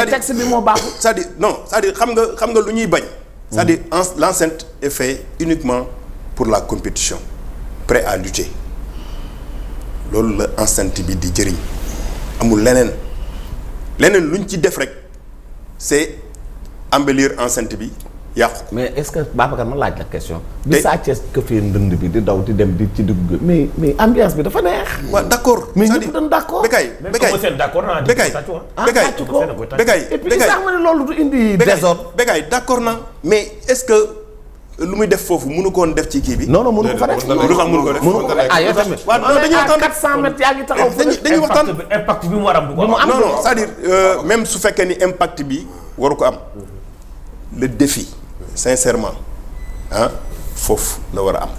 texte bi moo baaxul. c'est-à-dire xam nga lu ñuy bañ. c'est-à-dire l'enceinte est fait uniquement pour la compétition, prêt à lutter loolu la enceinte bi di jëriñ amul leneen luñ ci def rek c'est embellir enceinte bi yàqu. mais est-ce que Babacar ma laaj la question. di Sa Thiès këfee ndënd bi di daw di dem di ci dugg mais ambiance bi dafa neex. waaw d'accord. mais ñëpp dañ d'accord. Bécaye et puis sax ma ne loolu du indi désordre. Bécaye d'accord na mais est-ce que lu muy def foofu mënu ko woon def ci kii bi. non mënu ko fa def. lu tax mënu ko def. ah yow tamit. waaw dañuy waxtaan 400 mètres yaa ngi taxaw. dañuy waxtaan impact bi mu war a am. non c'est-à-dire même su fekkee ni impact bi waru ko am le défi sincèrement foofu la war a am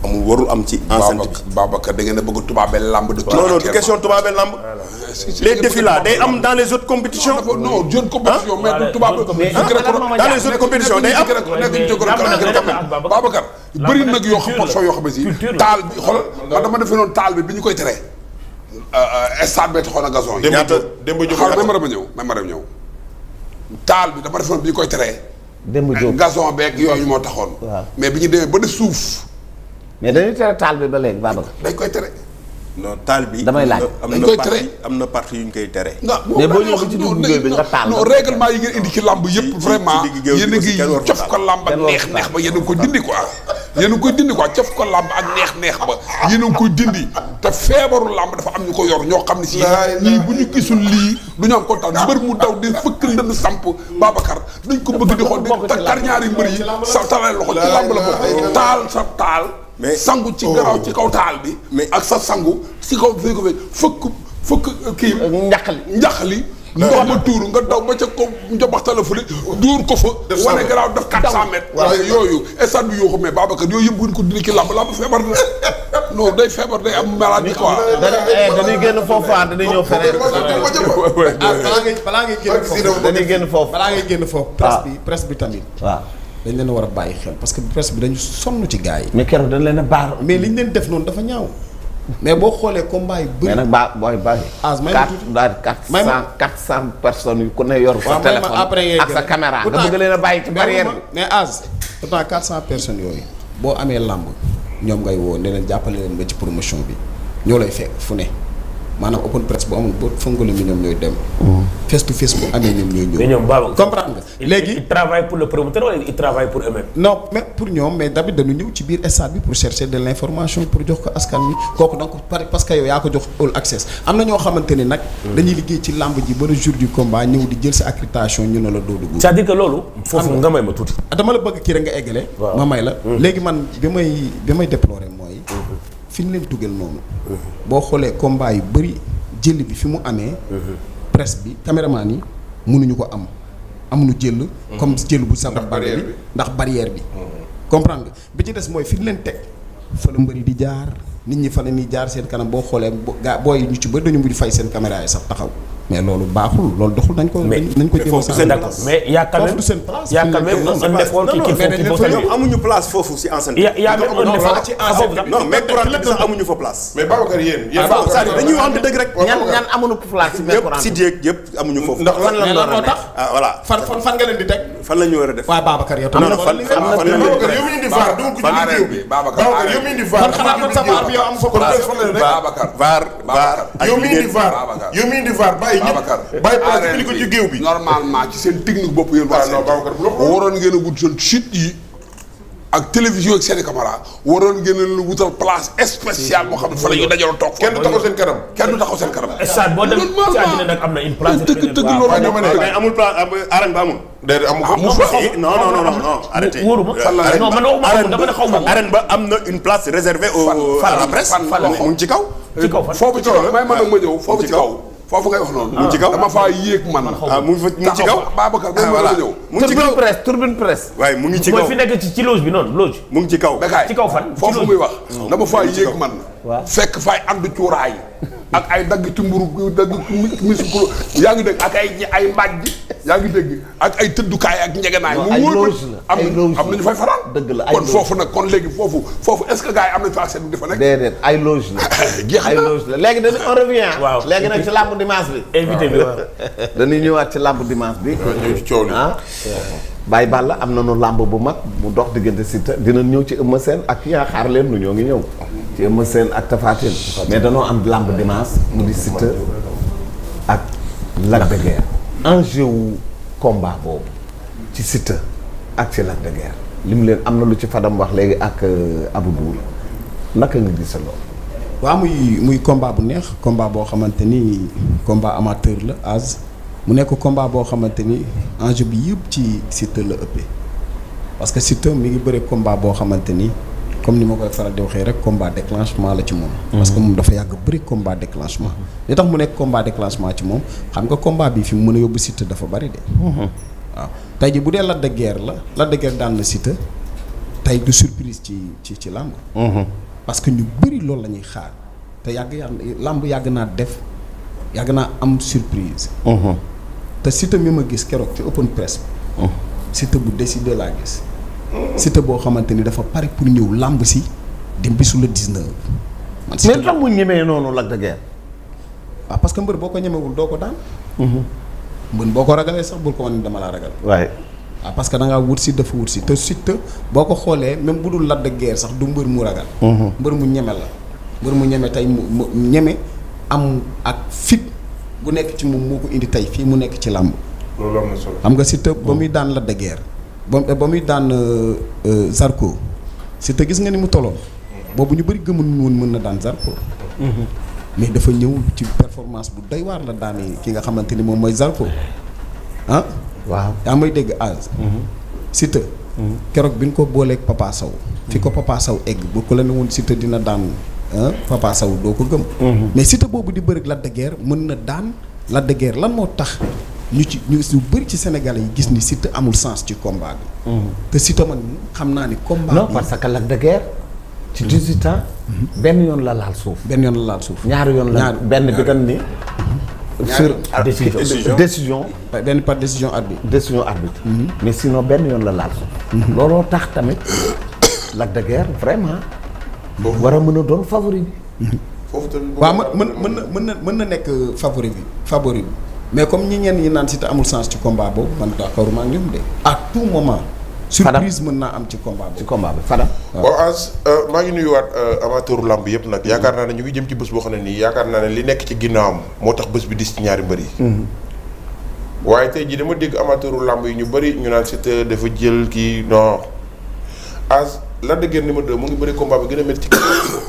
amul warul am ci enceinte bi. Babacar da ngeen a bëgg tubaabel lamb de. non du question tubaabel lamb. les défis là day am dans les autres compétitions. non jeune compétition mais du tubaab. dans les autres compétitions day am. Babacar bëri nag yoo xam yoo xam ne si taal bi xoolal man dama defee noonu taal bi ñu koy teree stade bee taxoon a gazon yi. ñaata démb jóg même ma dem ñëw taal bi dama defoon bi ñu koy teree. démb jóg gazon beeg yooyu moo taxoon. mais bi ñu demee ba de suuf. mais dañuy tere taal bi ba léegi Babacar. dañ koy tere. non taal bi. damay laaj am na partie yu ñu koy tere. mais boo ñëwee ci diggu géew bi nga taal. non règlement yi ngeen indi ci lamb yëpp vraiment yéen a ngi cof ko lamb ak neex ba yéen a ngi koy dindi quoi. yéen a ngi koy dindi quoi cof ko lamb ak neex ba yéen a ngi koy dindi te feebaru lamb dafa am ñu ko yor ñoo xam ne si ñii bu ñu gisul lii du ñu am kontaan mbër mu daw di fëkk ndënd samp Babacar dañ ko bëgg di xool di kar ñaari mbër yi sa talal loxo ci lamb la bokk taal sa taal mais sangu ci garaaw ci kaw taal bi. mais ak sa sangu si kaw fi ko fëkk kii. njaxali. ndox ma tuuru nga daw ba ca ko njobaxtal la fële dóor ko fa. wane garaaw def 400 mètres. waaw yooyu stade bi yoo xam ne Babacar yooyu yëpp bu ñu ko dindi ci làmb feebar na non day feebar day am maladie quoi. dañuy génn foofu dañuy ñëw feneen. balaa ngay génn dañuy génn foofu. balaa ngay génn foofu. presse bi tamit. waaw. dañ leen a war a bàyyi xel parce que presse bi dañu sonn ci gars yi. mais keroog dañ leen a baar. mais li ñu leen def noonu dafa ñaaw. mais boo xoolee combat yu bëri. mais nag booy bàyyi. may ma 400 personnes yu ku ne yor. sa téléphone ak sa caméra nga bëgg leen a bàyyi ci barrière bi. mais pourtant 400 personnes yooyu. boo amee làmb ñoom ngay woo ne leen jàppale leen ba ci promotion bi ñoo lay fekk fu ne maanaam open press bu amul boo fëngale mi ñoom ñooy dem. face to face bu amee ñoom ñooy ñëw. mais ñoom Baba comprendre nga léegi il travaille pour le promoteur wala il travaille pour eux-mêmes. non mais pour ñoom mais d'habitude dañu ñëw ci biir stade bi pour chercher de l'information pour jox ko askan wi kooku donc parce que yow yaa ko jox all access am na ñoo xamante ni nag. dañuy liggéey ci lamb ji ba le jour du combat ñëw di jël sa accréditation ñu ne la doo dugg. c'est-à-dire que loolu. foofu nga may ma tuuti. dama la bëgg kii rek nga eggale. ma may la. léegi man bi may déplorer mooy. fi ñu leen dugal noonu. boo xoolee combat yu bëri. jël bi fi mu amee. presse bi caméraman yi mënuñu ko am amuñu jël. comme jël bu sabat barrière bi ndax barrière bi. comprendre nga bi ci des mooy fi ñu leen teg fa la mbëri di jaar nit ñi fa la ñuy jaar seen kanam boo xoolee booy ñu ci bëri dañu mujj fay seen caméra yi sax taxaw mais loolu baaxul loolu doxul nañ ko. nañ ko jéem a sax mais y a quand même y a quand même un effort qui faut amuñu place foofu si enceinte. y a même un effort ci enceinte non mais courant bi sax amuñu fa place. mais Babacar yéen dañuy wax dëgg rek. ñan amuñu place ci yëpp si jéeg yëpp amuñu foofu. ndax fan la moo tax voilà. fan nga leen di teg. fan la ñu war a def. waaw Babacar yow am na fan yow mi indi VAR dugg ci liggéey bi Babacar yow mi indi VAR xanaa kon sa VAR bi yow am fa place VAR yow mi indi VAR yow mi indi VAR bàyyi ñëpp ko ci géew bi normalement ci seen technique bopp yéen waa waroon ngeen a wut seen chute yi ak télévision ak seen i caméra waroon ngeen a wutal place spéciale boo xam ne fa la ñu dajaloo toog kenn du taxaw seen kanam stade boo dem ci àddina nag am na une place dëgg loolu mais amul place arène ba amul. déedéet amu fa non arrêtez. wóoruma non man waxuma dama ne xaw ma arène ba am na une place réservée à la presse. mu ngi ci kaw. ci kaw fan foofu ci kaw may ma nag ma ñëw foofu ci kaw foofu ngay wax noonu. mu ci kaw dama faa yéeg man. mu ngi ci kaw Babacar may ma ñëw. mu ngi ci kaw turbine presse. waaye mu ngi ci kaw mooy fi nekk ci loge bi noonu loge. mu ngi ci kaw. ci kaw fan foofu muy wax. dama faa yéeg man. fekk faay ànd cuuraay. ak ay dagg ci mburu dagg misiklo yaa ngi dégg ak ay mbàjj yaa ngi dégg ak ay tëddukaay ak njëgënaay mu wóor am nañu fay faral dëgg la kon foofu nag kon léegi foofu est-ce que gars yi am nañu fa accès du fa nekk déedéet ay loge la jeex ay loge la léegi dañu on revient waaw léegi nag ci làmb dimanche bi invité bi waaw dañuy ñëwaat ci làmb dimanche bi ñëw ci coow li Baye Balla am nañu làmb bu mag mu dox diggante Siteu dinañ ñëw ci Eumeu Sène ak yaa xaar leen nu ñoo ngi ñëw ci Eumeu Sène ak Tapha Tine mais danoo am làmb dimanche mu di Siteu ak Lac de Guiers enjeu wu combat boobu ci Siteu ak ci Lac de Guiers li mu leen am na lu ci Fadam wax léegi ak Abou Dour naka nga gis loolu. waaw muy combat bu neex combat boo xamante ni combat amateur la az mu nekk combat boo xamante ni enjeu bi yëpp ci Siteu la ëppee parce que Siteu mi ngi bëre combat boo xamante ni comme ni ma koy faral di waxee rek combat déclenchement la ci moom. parce que moom dafa yàgg bëri combat déclenchement. li tax mu nekk combat déclenchement ci moom xam nga combat bi fi mu mën a yóbbu Siteu dafa bari de. waaw tey ji bu dee Lac de Guiers la Lac de Guiers daan na Siteu tey du surprise ci làmb. parce que ñu bëri loolu la ñuy xaar te làmb yàgg naa def yàgg naa am surprise. te Siteu mi ma gis keroog ci open press bi. Siteu bu décidé laa gis. Siteu boo xamante ni dafa pare pour ñëw làmb si dem bisu le 19. man Siteu mais tax mu ñemee noonu Lac de Guiers. waaw parce que mbër boo ko ñemewul doo ko daan. mbër boo ko ragalee sax bul ko wane dama laa ragal. waaye. waaw parce que da ngaa wut si dafa wut si te Siteu boo ko xoolee même bu dul Lac de Guiers sax du mbër mu ragal. mbër mu ñeme la. mbër mu ñeme tey mu ñeme am ak fit bu nekk ci moom moo ko indi tey fii mu nekk ci làmb. loolu am na solo. xam nga Siteu ba muy daan Lac de Guiers ba muy daan Zarko Siteu gis nga ni mu toloon. boobu ñu bëri gëmuñu woon mën na daan Zarko. mais dafa ñëw ci performance bu doy waar la daanee ki nga xamante ni moom mooy Zarko ah. waaw yaa may dégg az Siteu keroog bi ñu ko booleeg Papa Sow fi ko Papa Sow egg bu ko la ne woon Siteu dina daan Papa Sow doo ko gëm. mais Siteu boobu di bëri Lac de Guiers mën na daan Lac de Guiers lan moo tax ñu bëri ci Sénégalais yi gis ni Siteu amul sens ci combat bi. te Siteu man xam naa ni combat non bi parce que Lac de Guiers ci 18 ans benn yoon la laal suuf. benn yoon la laal suuf. ñaari yoon la benn bi kan ni sur décision benn par décision arbitre. décision arbitre. mais sinon benn yoon la laal suuf. looloo tax tamit Lac de Guiers vraiment. war a mën a doon favori bi. foofu tamit waaw mën na nekk favori bi mais comme ñi ñenn ñi naan Siteu amul sens ci combat boobu man d'accord maa ngi ñoom de. à tout moment. surprise mën naa am ci combat boobu. ci combat bi Fadam. waaw as maa ngi nuyuwaat amateuru lamb yëpp nag yaakaar naa ne ñu ngi jëm ci bés boo xam ne nii yaakaar naa ne li nekk ci ginnaawam moo tax bés bi dis ci ñaari mbër yi. waaye tey jii dama dégg amateuru lamb yi ñu bëri ñu naan Siteu dafa jël kii non as Lac de Guiers numéro 2 mu ngi bëri combat bi gën a métti ci carrière.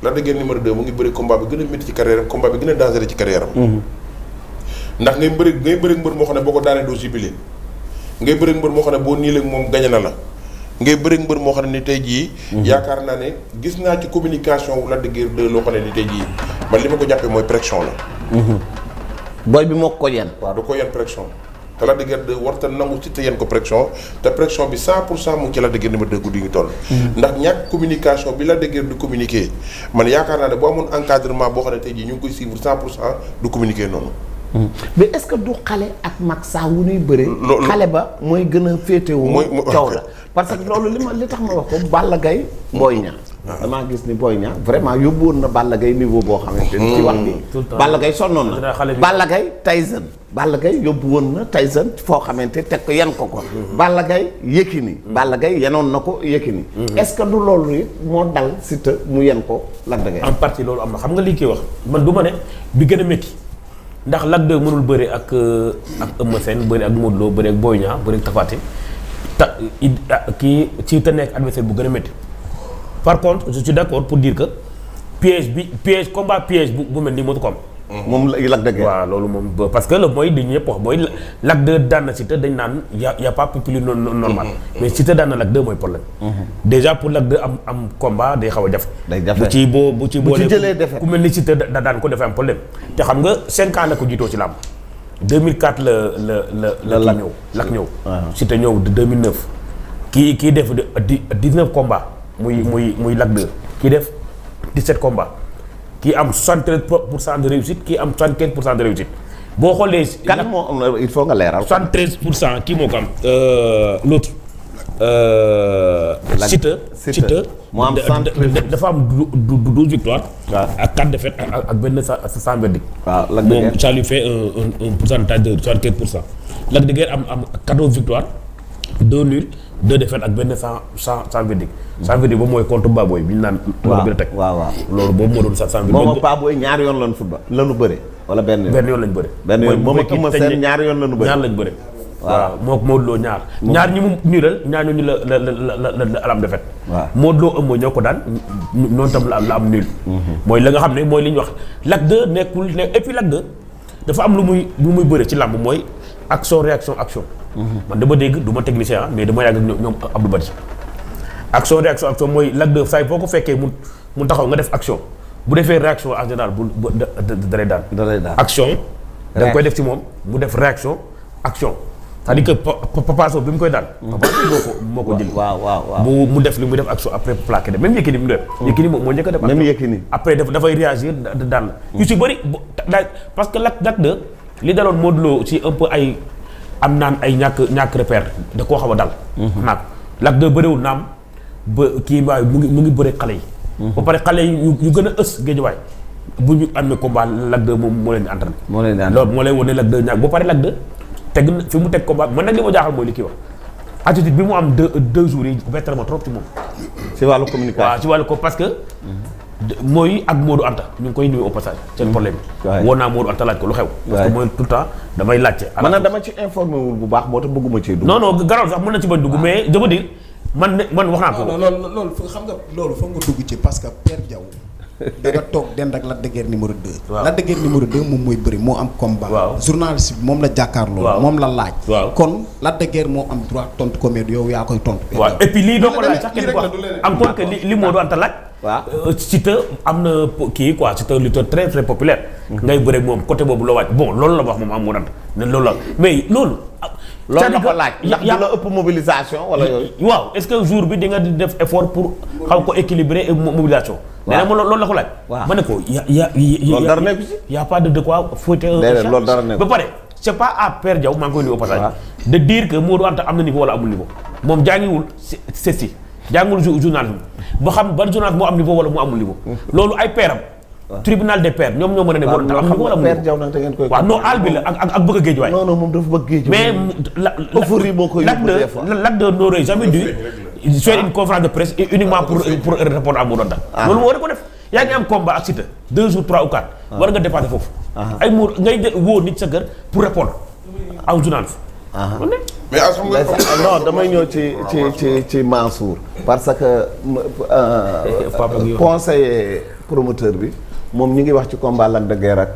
Lac de Guiers numéro 2 mu ngi bëri combat bi gën a métti ci carrière am combat bi gën a dangereux ci carrière am. ndax ngay bëri mbër moo xam ne boo ko daanee doo jubilé. ngay bëri mbër moo xam ne boo nii léegi moom gañe na la ngay bëri mbër moo xam ne ni tey jii. yaakaar naa ne gis naa ci communication wu Lac de Guiers 2 loo xam ne ni tey jii man li ma ko jàppee mooy pression la. booy bi moo ko yen. waaw da ko yen pression te Lac de Guiers 2 warta nangu ci te yen ko pression te pression bi 100% mu ngi ci Lac de Guiers numéro 2 guddi ngi toll. ndax ñàkk communication bi Lac de Guiers di communiquer man yaakaar naa ne boo amoon encadrement boo xam ne tey jii ñu ngi koy suivre 100% du communiquer noonu. mais est-ce que du xale ak mag saa wu ñuy bëre. xale ba mooy gën a féetewoo. coow la parce que loolu li tax ma wax ko Balla Gaye Boy Niang. damaa gis ni Boy Niang vraiment yóbbu woon na Balla Gaye niveau boo xamante ni ci wax bi. Balla Gaye sonnoon na. Balla Gaye Tyson. Balla Gaye yóbbu woon na Tyson foo xamante teg ko yan ko. Balla Gaye Yékini. Balla Gaye yenoon na ko Yékini. est-ce que du loolu it moo dal Siteu mu yen ko Lac de Guiers. en partie loolu am na xam nga lii kii wax man du ma ne bi gën a métti. ndax Lac 2 mënul bëre ak Eumeu Sène bëre ak Modou Lo bëre ak Boy Niang bëre ak Tapha Tine kii ci te nekk adversaire bu gën a métti par contre je suis d'accord pour dire que combat piège bu mel nii moo ko am. moom Lac de Guiers. waaw loolu moom parce que le mooy li ñëpp wax booy Lac 2 daan na Siteu dañ naan y a pas plus normal. mais Siteu daan na Lac 2 mooy problème. déjà pour Lac 2 am combat day xaw a jafe. day jafe bu ci boolee jëlee defet ku mel ni Siteu da daan ko defee am problème. te xam nga 5 ans la ko jiitoo ci làmb 2004 la Lac ñëw. Siteu ñëw de 2009. kii def 19 combats muy Lac 2 kii def 17 combats kii am 73% de réussite kii am 75% de réussite boo xoolee. kan moo am il faut nga leeral. 73% kii moo ko am l'autre. Siteu moo am 73 dafa am 12 victoires. waaw ak 4 défaites ak benn sans verdict. waaw moom ça lui fait un pourcentage de 75%. Lac de Guiers am 14 victoires 2 nuls 2 défaites ak benn sans verdict. sans verdict boobu mooy contre Baboy bi ñu naan. waaw bi la teg waaw loolu boobu moo doon sans verdict. moom ak Baboy ñaari yoon lañu football lañu bëre. wala benn yoon lañ bëre. benn yoon moom ak Eumeu Sène ñaari yoon lañu bëre. ñaar lañ bëre. waaw moo Modou Lo ñaar ñi mu niiral ñaar ñooñu la am defet. waaw Modou Lo Eumeu ñoo ko daan noonu tam la am nul. mooy la nga xam ne mooy li ñu wax Lac 2 nekkul ne et puis Lac 2 dafa am lu muy bëre ci làmb mooy action réaction action. man dama dégg du ma technicien mais dama yàgg ak ñoom Abdou Badji. action réaction action mooy Lac 2 saa boo ko fekkee mu taxaw nga def action bu defee réaction en général bu dalay daan. action. da nga koy def ci moom mu def réaction action. c'est-à-dire que Papa Sow bi mu koy daan. Papa Sow moo ko jël. waaw mu def li muy def action après plaqué de même Yékini mu def. Yékini moo njëkk a def. même Yékini après dafay réagir daan la. yu si bëri parce que Lac 2 li daloon Modou Lo ci un peu ay am naan ay ñàkk repère da koo xaw a dal. naag Lac 2 bëriwul naam ba kii waay mu ngi bëri xale yi. ba pare xale yi yu gën a ës géejuwaay bu ñu amee combat Lac 2 moom moo leen di entraîné. loolu moo lay wane Lac 2 ñàkk ba pare Lac 2 teg na fi mu teg combat man nag li ma jaaxal mooy li kii wax attitude bi mu am deux jours yi bett na ma trop ci moom. ci wàllu communication waaw ci wàllu ko parce que. mooy ak Modou Anta ñu ngi koy nuyu au passage. seen problème bi. woo naa Modou Anta laaj ko lu xew. parce que mooy tout le temps damay laajte. man nag dama ci informé wul bu baax moo tax bëgguma cee dugg. non garal sax mën na ci bañ dugg mais je veux dire man wax naa ko. loolu xam nga loolu foog nga dugg ci parce que Père Diaw. da nga toog dend ak Lac de Guiers numéro 2. waaw Lac de Guiers numéro 2 moom mooy bëri moo am combat. waaw journaliste bi moom la jàkkaarloo. moom la laaj. waaw kon Lac de Guiers moo am droit tontu ko mais yow yaa koy tontu. waaw et puis lii doo ko laaj sax kenn quoi encore que li moo doon ta laaj. waaw Siteu am na kii quoi Siteu lutteur très très populaire. ngay bëre moom côté boobu la waaj bon loolu la wax moom am mu dant ne loolu la mais loolu. loolu la ko laaj ndax du la ëpp mobilisation wala yooyu. waaw est-ce que jour bi di nga def effort pour xaw ko équilibrer mobilisation. nee na ma loolu la ko laaj. waaw ma ne ko loolu dara nekk ci. y a pas de quoi fouetter un chat. loolu dara nekk ba pare c'est pas à Père Diaw maa ngi koy nuyu au passage. de dire que Modou Anta am na niveau wala amul niveau moom jàngiwul ceci jàngul journalisme ba xam ban journaliste moo am niveau wala mu amul niveau. loolu ay pairam. tribunal des pairs ñoom ñoo mën a ne. waaw am niveau wala amul Père Diaw nag da ngeen koy. waaw non àll bi la ak bëgg a géej waay. non moom dafa bëgg géej mais Lac 2 n'aurait jamais dû faire une conférence de presse uniquement pour répondre à Modou Anta. loolu moo war a ko def yaa ngi am combat ak Siteu 2 jours 3 ou 4. war nga dépasser foofu. ay muur ngay woo nit sa kër pour répondre à un journaliste. mais xam nga non damay ñëw ci Mansour parce que conseiller promoteur bi moom ñu ngi wax ci combat Lac de Guiers ak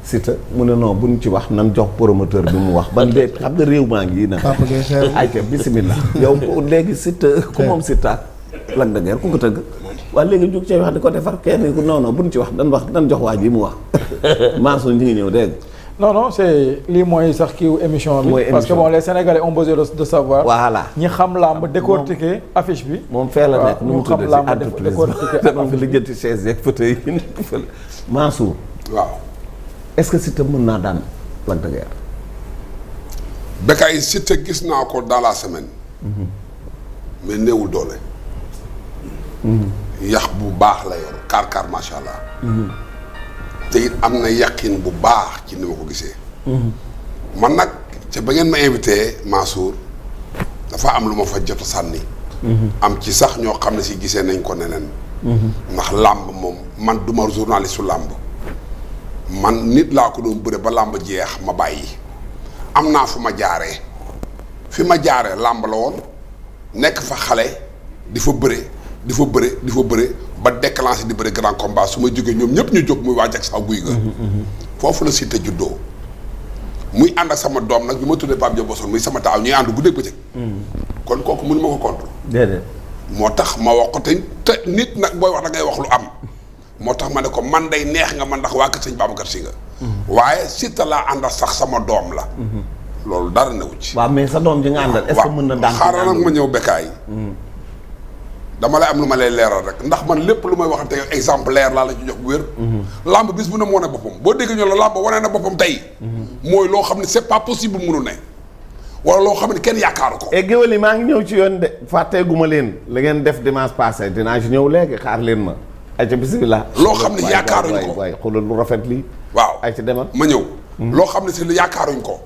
Siteu mu ne non buñ ci wax nan jox promoteur bi mu wax ban de xam nga réew maa ngi nag ayca bismillah yow léegi Siteu ku moom Siteu ak Lac de Guiers ku ko tëgg waaye léegi jóg ci wax di ko defar kenn non buñ ci wax dan jox waa ji mu wax Mansour ñu ngi ñëw dégg non c'est lii mooy sax kiiw émission bi parce que bon les Sénégalais ont besoin de savoir. voilà ñi xam làmb décortiquer affiche bi. moom fee la nekk nu mu tuddee ci entreprise décortiquer affiche bi lijjanti chaise yeeg fauteuil yi nekk fële Mansour. waaw. est-ce que Siteu mën naa daan Lac de Guiers. Bécaye Siteu gis naa ko dans la semaine. mais néewul doole. yax bu baax la yor kaar macha allah. te it am na yaqin bu baax ci ni ma ko gisee. man nag ca ba ngeen ma invité Mansour dafa am lu ma fa jot a sànni. am ci sax ñoo xam ne si gisee nañ ko neneen. ndax làmb moom man duma journaliste su làmb. man nit laa ko doon bëre ba làmb jeex ma bàyyi. am naa fu ma jaaree fi ma jaaree làmb la woon nekk fa xale di fa bëre ba déclenché di bëri grand combat su ma jógee ñoom ñëpp ñu jóg muy waa jag sax guy ga foofu la Siteu juddoo muy ànd ak sama doom nag bi ma tuddee Pape Diop Bosson muy sama taaw ñuy ànd guddeeg bëccëg kon kooku mënu ma ko contre déedéet moo tax ma wax ko te nit nag booy wax da ngay wax lu am moo tax ma ne ko man day neex nga man ndax waa kër sëñ Babacar Si nga waaye Siteu laa àndal sax sama doom la loolu dara newu ci waaw mais sa doom ji nga àndal est-ce que mën na daan xaaral nag ma ñëw Bécaye dama lay am lu ma lay leeral rek ndax man lépp lu may waxante exemplaire laa la ci jox bu wér. lamb bis bu ne mu wane boppam boo déggee ñu la lamb wane na boppam tey. mooy loo xam ne c'est pas possible mënu ne. wala loo xam ne kenn yaakaaru ko. et géwél yi maa ngi ñëw ci yoon de fàtteeguma leen la ngeen def dimanche passé dinaa ci ñëw léegi xaar leen ma. ayca bisimilah. loo xam ne yaakaaruñ ko waay xoolal lu rafet lii. waaw ayca demal ma ñëw. loo xam ne si yaakaaruñ ko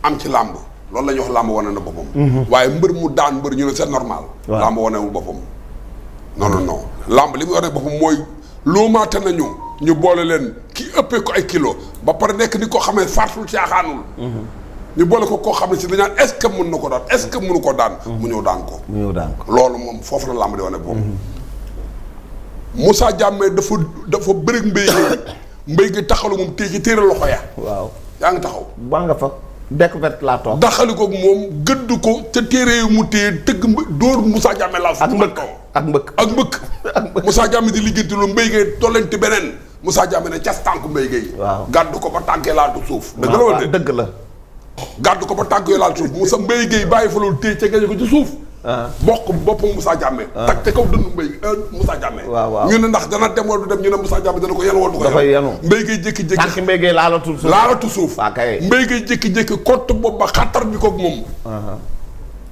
am ci làmb loolu la ñuy wax làmb wane na boppam. waaye mbër mu daan mbër ñu ne c'est normal. waaw làmb wanewul boppam. non non non làmb li mu wane boppam mooy loo maate nañu ñu boole leen ki ëppee ko ay kilo ba pare nekk ni ko xamee fartul caaxaanul. ñu boole ko koo xam ne si dañaan est-ce que mën na ko daan est-ce que mënu ko daan. mu ñëw daan ko. mu ñëw daan ko loolu moom foofu la làmb di wane boppam. Moussa Diame dafa bëri mbéy gi taxalu moom téye ci téere loxo ya. waaw yaa ngi taxaw. baa nga fa découverte laa toog. daxali ko moom gëdd ko te téere yu mu téye tëgg dóor Moussa Diame laal. ak mbëkk ak mbëkk ak mbëkk. Moussa Diame di liggéeyante lu mbéy gi tollante beneen Moussa Diame ne cas tànku mbéy gi. waaw gàddu ko ba tànkee laatu suuf. dëgg la wala dëgg la. gàddu ko ba tànkee laatu suuf Moussa mbéy gi bàyyi fa loolu téye ca gañe ko ci suuf. bokk boppam Moussa Diame. tag te kaw dëndu mbéy Moussa Diame. waaw ñu ne ndax dana dem wala du dem ñu ne Moussa Diame dana ko yan wala du ko yan. dafay yanu mbéy gi jékki-jékki. tànk mbéy gi laalatul suuf. laalatul suuf. waaw kay mbéy gi jékki-jékki kott bopp ba xattar bi koog moom.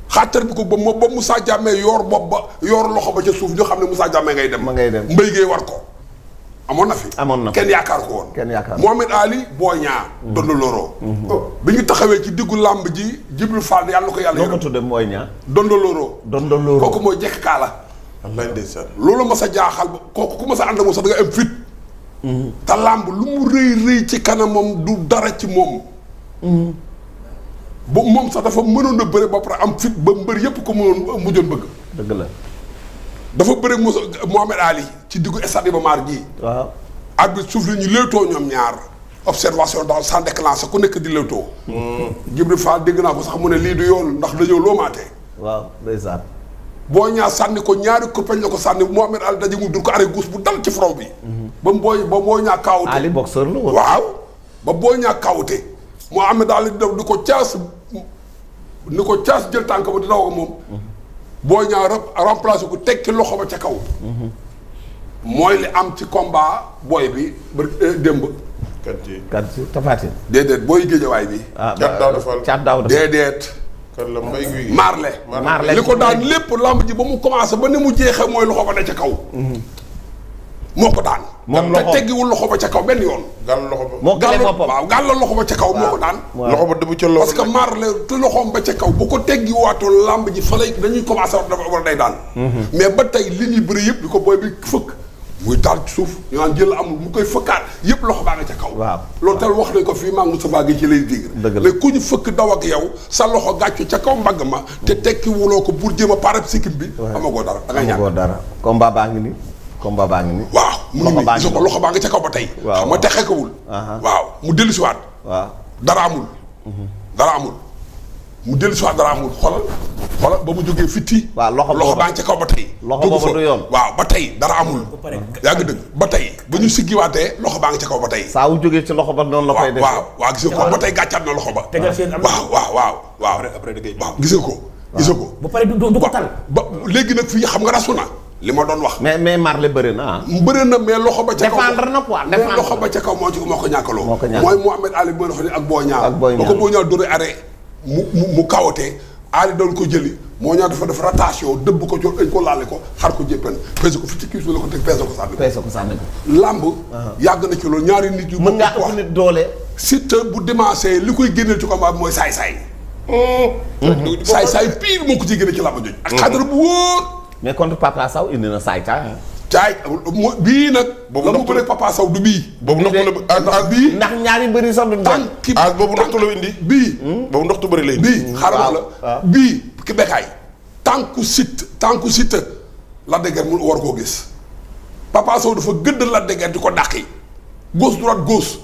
xattar bi koog moom ba Moussa Diame yor bopp ba yor loxo ba ca suuf ñu xam ne Moussa Diame ngay dem. ma ngay dem mbéy gi war ko. amoon na fi kenn yaakaar ko woon. kenn yaakaar Mohamed Ali Boy Niang. Dondo Loro. bi ñu taxawee ci diggu làmb ji Jibril Fall yàlla na ko yàlla. noo ko tuddee Boy Niang. Dondo Loro. Dondo Loro kooku mooy jekk kaala. wallaay ndeysaan. loolu ma sa jaaxal ba kooku ku ma sa ànd moom sax da nga am fit. te làmb lu mu rëy ci kanamam du dara ci moom. ba moom sax dafa mënoon a bëre ba pare am fit ba mbër yépp ko mënoon mujjoon bëgg. dëgg la. dafa bëre Mohamed Ali ci diggu stade Iba Mar ji. waaw. arbitre suuf la ñu léewtoo ñoom ñaar observation daal sans déclencher ku nekk di léewtoo. Jibril Fall dégg naa ko sax mu ne lii du yoon ndax dañoo loomaatee. waaw ndeysaan. Boy Niang sànni ko ñaari kurpeñ la ko sànni Mohamed Ali daje mu dur ko arrêt gauche bu dal ci front bi. ba Boy Niang kaawute. Ali boxeur la woon. waaw ba Boy Niang kaawute Mohamed Ali di ko caas jël tànk ba di daw ak moom. Boy Niang remplacé ko teg ci loxo ba ca kaw. mooy li am ci combat booy bi ba démb. kan ci Tapha Tine. déedéet booy géejawaay bi. Caat Daawda Fall déedéet. kan la mbay guy. Marley li ko daan lépp lamb ji ba mu commencé ba ni mu jeexee mooy loxo ba ne ca kaw. moo ko daan. moom loxo te teggiwul loxo ba ca kaw benn yoon. gàll loxo ba. moo gàll boppam waaw gàll loxo ba ca kaw moo ko daan. loxo ba dëbb ca loxo parce que Marley te loxoom ba ca kaw bu ko teggiwaatul lamb ji fa lay dañuy commencé war day daan. mais ba tey li ñuy bëri yëpp di ko booy bi fëkk. muy taal ci suuf ñu naan jël amul mu koy fëkkaat yëpp loxo baa nga ca kaw. waaw loolu tal wax nañ ko fii maa ngi Moustapha Guèye ci lay dégg. dëgg la mais ku ñu fëkk daw ak yow sa loxo gàccu ca kaw mbagg ma. te tekki wuloo ko pour jéem a pare sikkim bi. amagoo dara da ngay ñàkk amagoo dara. combat baa ngi nii. waaw mu ngi nii gis ko loxo baa nga ca kaw ba tey. waaw xam nga te xekkawul. waaw mu dellu si waat. waaw dara amul. mu dellu si waat dara amul xoolal ba mu jógee fitti. waaw loxo baa ngi ca kaw ba tey. loxo boobu du yoon. waaw ba tey dara amul. yaa ngi dëgg ba tey ba ñu siggiwaatee loxo baa ngi ca kaw ba tey. saa wu jógee ci loxo ba noonu la koy def. waaw gis nga ko ba tey gàccaat na loxo ba. waaw gis nga ko. ba pare du ko tal. ba léegi nag fii xam nga rasu na. li ma doon wax. mais Marley bëri na mais loxo ba ca kaw. défendre na quoi mais loxo ba ca kaw moo ko ñàkkaloo. moo ko ñàkk mooy Mohamed Ali bi ma doon ak Boy Niang. Boy Niang ba ko Boy Niang dóoree arrêt mu kawatee Ali doon ko jëli moo ñaa dafa def rotation dëbb ko jot dañ ko laale ko xar ko jéppan peese ko fi ci kiis bi la ko teg peese ko sànni ko làmb yàgg na ci loolu ñaari nit yu mën ngaa ëpp nit doole. Siteu bu démancé li koy génneel ci combat bi mooy saay-saay saay-saay pire moo ko ciy génne ci làmb jooju ak xadar bu wóor. mais contre Papa Sow indi na saay-saay bii nag la mu bëre Papa Sow du bii boobu ndoxtu bii ndax ñaari bëri sax duñ doon boobu ndoxtu la indi bii boobu ndoxtu bëri la indi bii xaaral la bii ki bekkaay tànku Siteu Lac de Guiers mu war koo gis Papa Sow dafa gëdd Lac de Guiers di ko dàqi gauche droite gauche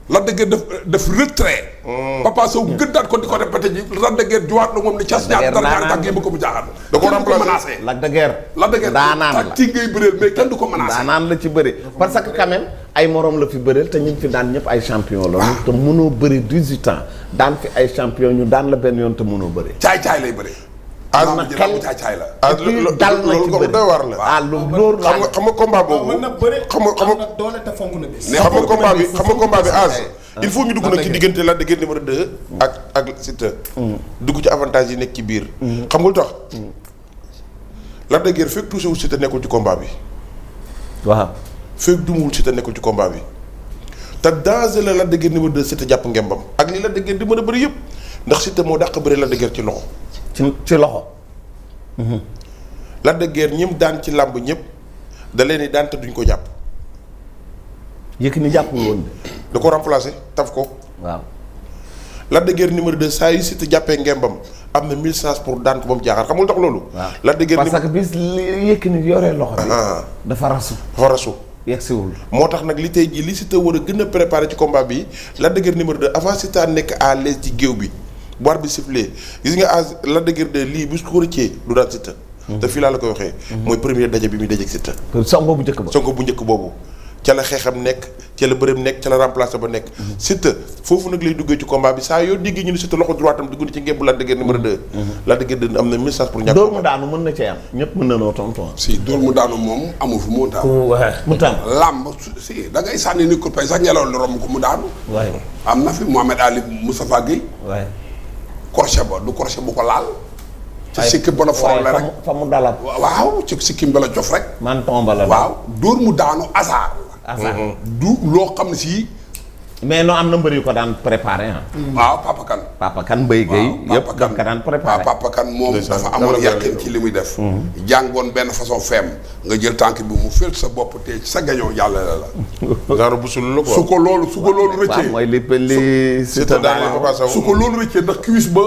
Lac de Guiers def retrait Papa Sow gëddaat ko di ko répété ji Lac de Guiers juwaat la moom ni cas ñaar dara ñaari tànk yi ba ko mu jaaxal da ko remplacé Lac de Guiers daanaan la ci ngay bëreel mais kenn du ko menacé daanaan la ci bëri parce que quand même ay morom la fi bëreel te ñu fi daan ñëpp ay champion la te mënoo bëri 18 ans daan fi ay champion ñu daan la benn yoon te mënoo bëri caay-caay lay bëri am na xel caay la. et puis dal na ci bëri doy waar la. ah loolu xam nga combat boobu. mën na bëri xam nga doole te fonk na bis. xam nga combat bi âge. il faut ñu dugg nag ci diggante Lac de Guiers numéro 2 ak Siteu. dugg ci avantage yi nekk ci biir. xam nga lu tax. Lac de Guiers fekk touché wul Siteu nekkul ci combat bi. waaw fekk dumuwul Siteu nekkul ci combat bi. te danger la Lac de Guiers numéro 2 Siteu jàpp ngembam ak li Lac de Guiers di mën a bëri yëpp ndax Siteu moo dàq bëri Lac de Guiers ci loxo. ci loxo. Lac de Guiers ñim daan ci làmb ñëpp da leen di daan te duñ ko jàpp. Yékini jàppul woon de. da ko remplacer taf ko. waaw. Lac de Guiers numéro 2 saa yu Siteu jàppee ngembam am na 1000 chances pour daan ko ba mu jaaxal xamul tax loolu. waaw Lac de Guiers parce que bis li Yékini yoree loxo bi. dafa rasu. dafa rasu. yegsiwul. moo tax nag li tey jii li Siteu war a gën a préparer ci combat bi Lac de Guiers numéro 2 avant Siteu a nekk à l'aise ci géew bi bu arbitre bi sifflé gis nga as Lac de Guiers 2 lii bu ko rëccee du daan Siteu. te fii laa la koy waxee. mooy première daje bi muy dajeeg Siteu. songo bu njëkk ba. songo bu njëkk boobu ca la xeexam nekk ca la bërëm nekk ca la remplacé ba nekk. Siteu foofu nag lay duggee ci combat bi saa yoo déggee ñu ne Siteu loxo droitam dugg na ci ngémbu Lac de Guiers numéro 2. Lac de Guiers 2 am na message pour ñàkk. dóor mu daanu mën na cee am ñëpp mën na noo tontu. si dóor mu daanu moom amul fu mu daanu. mu tam làmb si da ngay sànni ni ko pay sax ngelaw li romb ko mu daanu. waaye. am na fi Mohamed Ali Moustapha Guèye. waaye. crochet ba du crochet bu ko laal. ci sikkim ba la foral rek fa mu dalal. waaw ci sikkim ba la cof rek. man tomba la. waaw dóor mu daanu asaar. asaar du loo xam ne si. mais noo am na mbër yu ko daan préparé ah. waaw Papa Kane. Papa Kane Mbaye Guèye. yëpp daf ko daan préparé. waaw Papa Kane moom dafa amoon yàqin ci li muy def. jàngoon benn façon feem nga jël tànk bi mu féet sa bopp te ci sa gañoo yàlla la. genre bu sul la quoi. su ko loolu rëccee. waaw mooy li Siteu daal Papa Sow su ko loolu rëccee ndax cuisse ba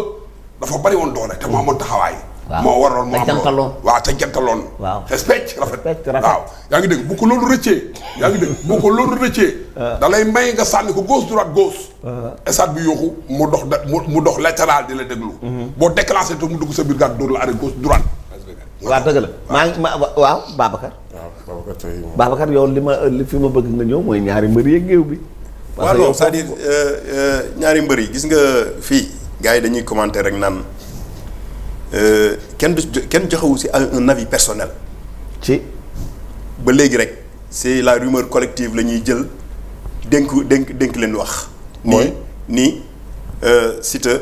dafa bari woon doole te moo amoon taxawaay. waaw moo waroon moo te jantaloon. waaw te jantaloon. waaw te specc rafet. specc rafet. waaw yaa ngi dégg bu ko loolu rëccee. yaa ngi dégg bu ko loolu rëccee. da lay may nga sànni ko gauche droite gauche. stade bi yooxu mu dox latéral di la déglu. boo déclenché te mu dugg sa biir gàtt dóor la arrêt gauche droite. waaw dëgg la waaw Babacar. Babacar yow li fi ma bëgg nga ñëw mooy ñaari mbër yeeg géew bi. waaw non c'est-à-dire ñaari mbër yi gis nga fii gars yi dañuy commenter rek naan kenn joxewu si un avis personnel. ci ba léegi rek c'est la rumeur collective la ñuy jël dénk leen wax. mooy nii Siteu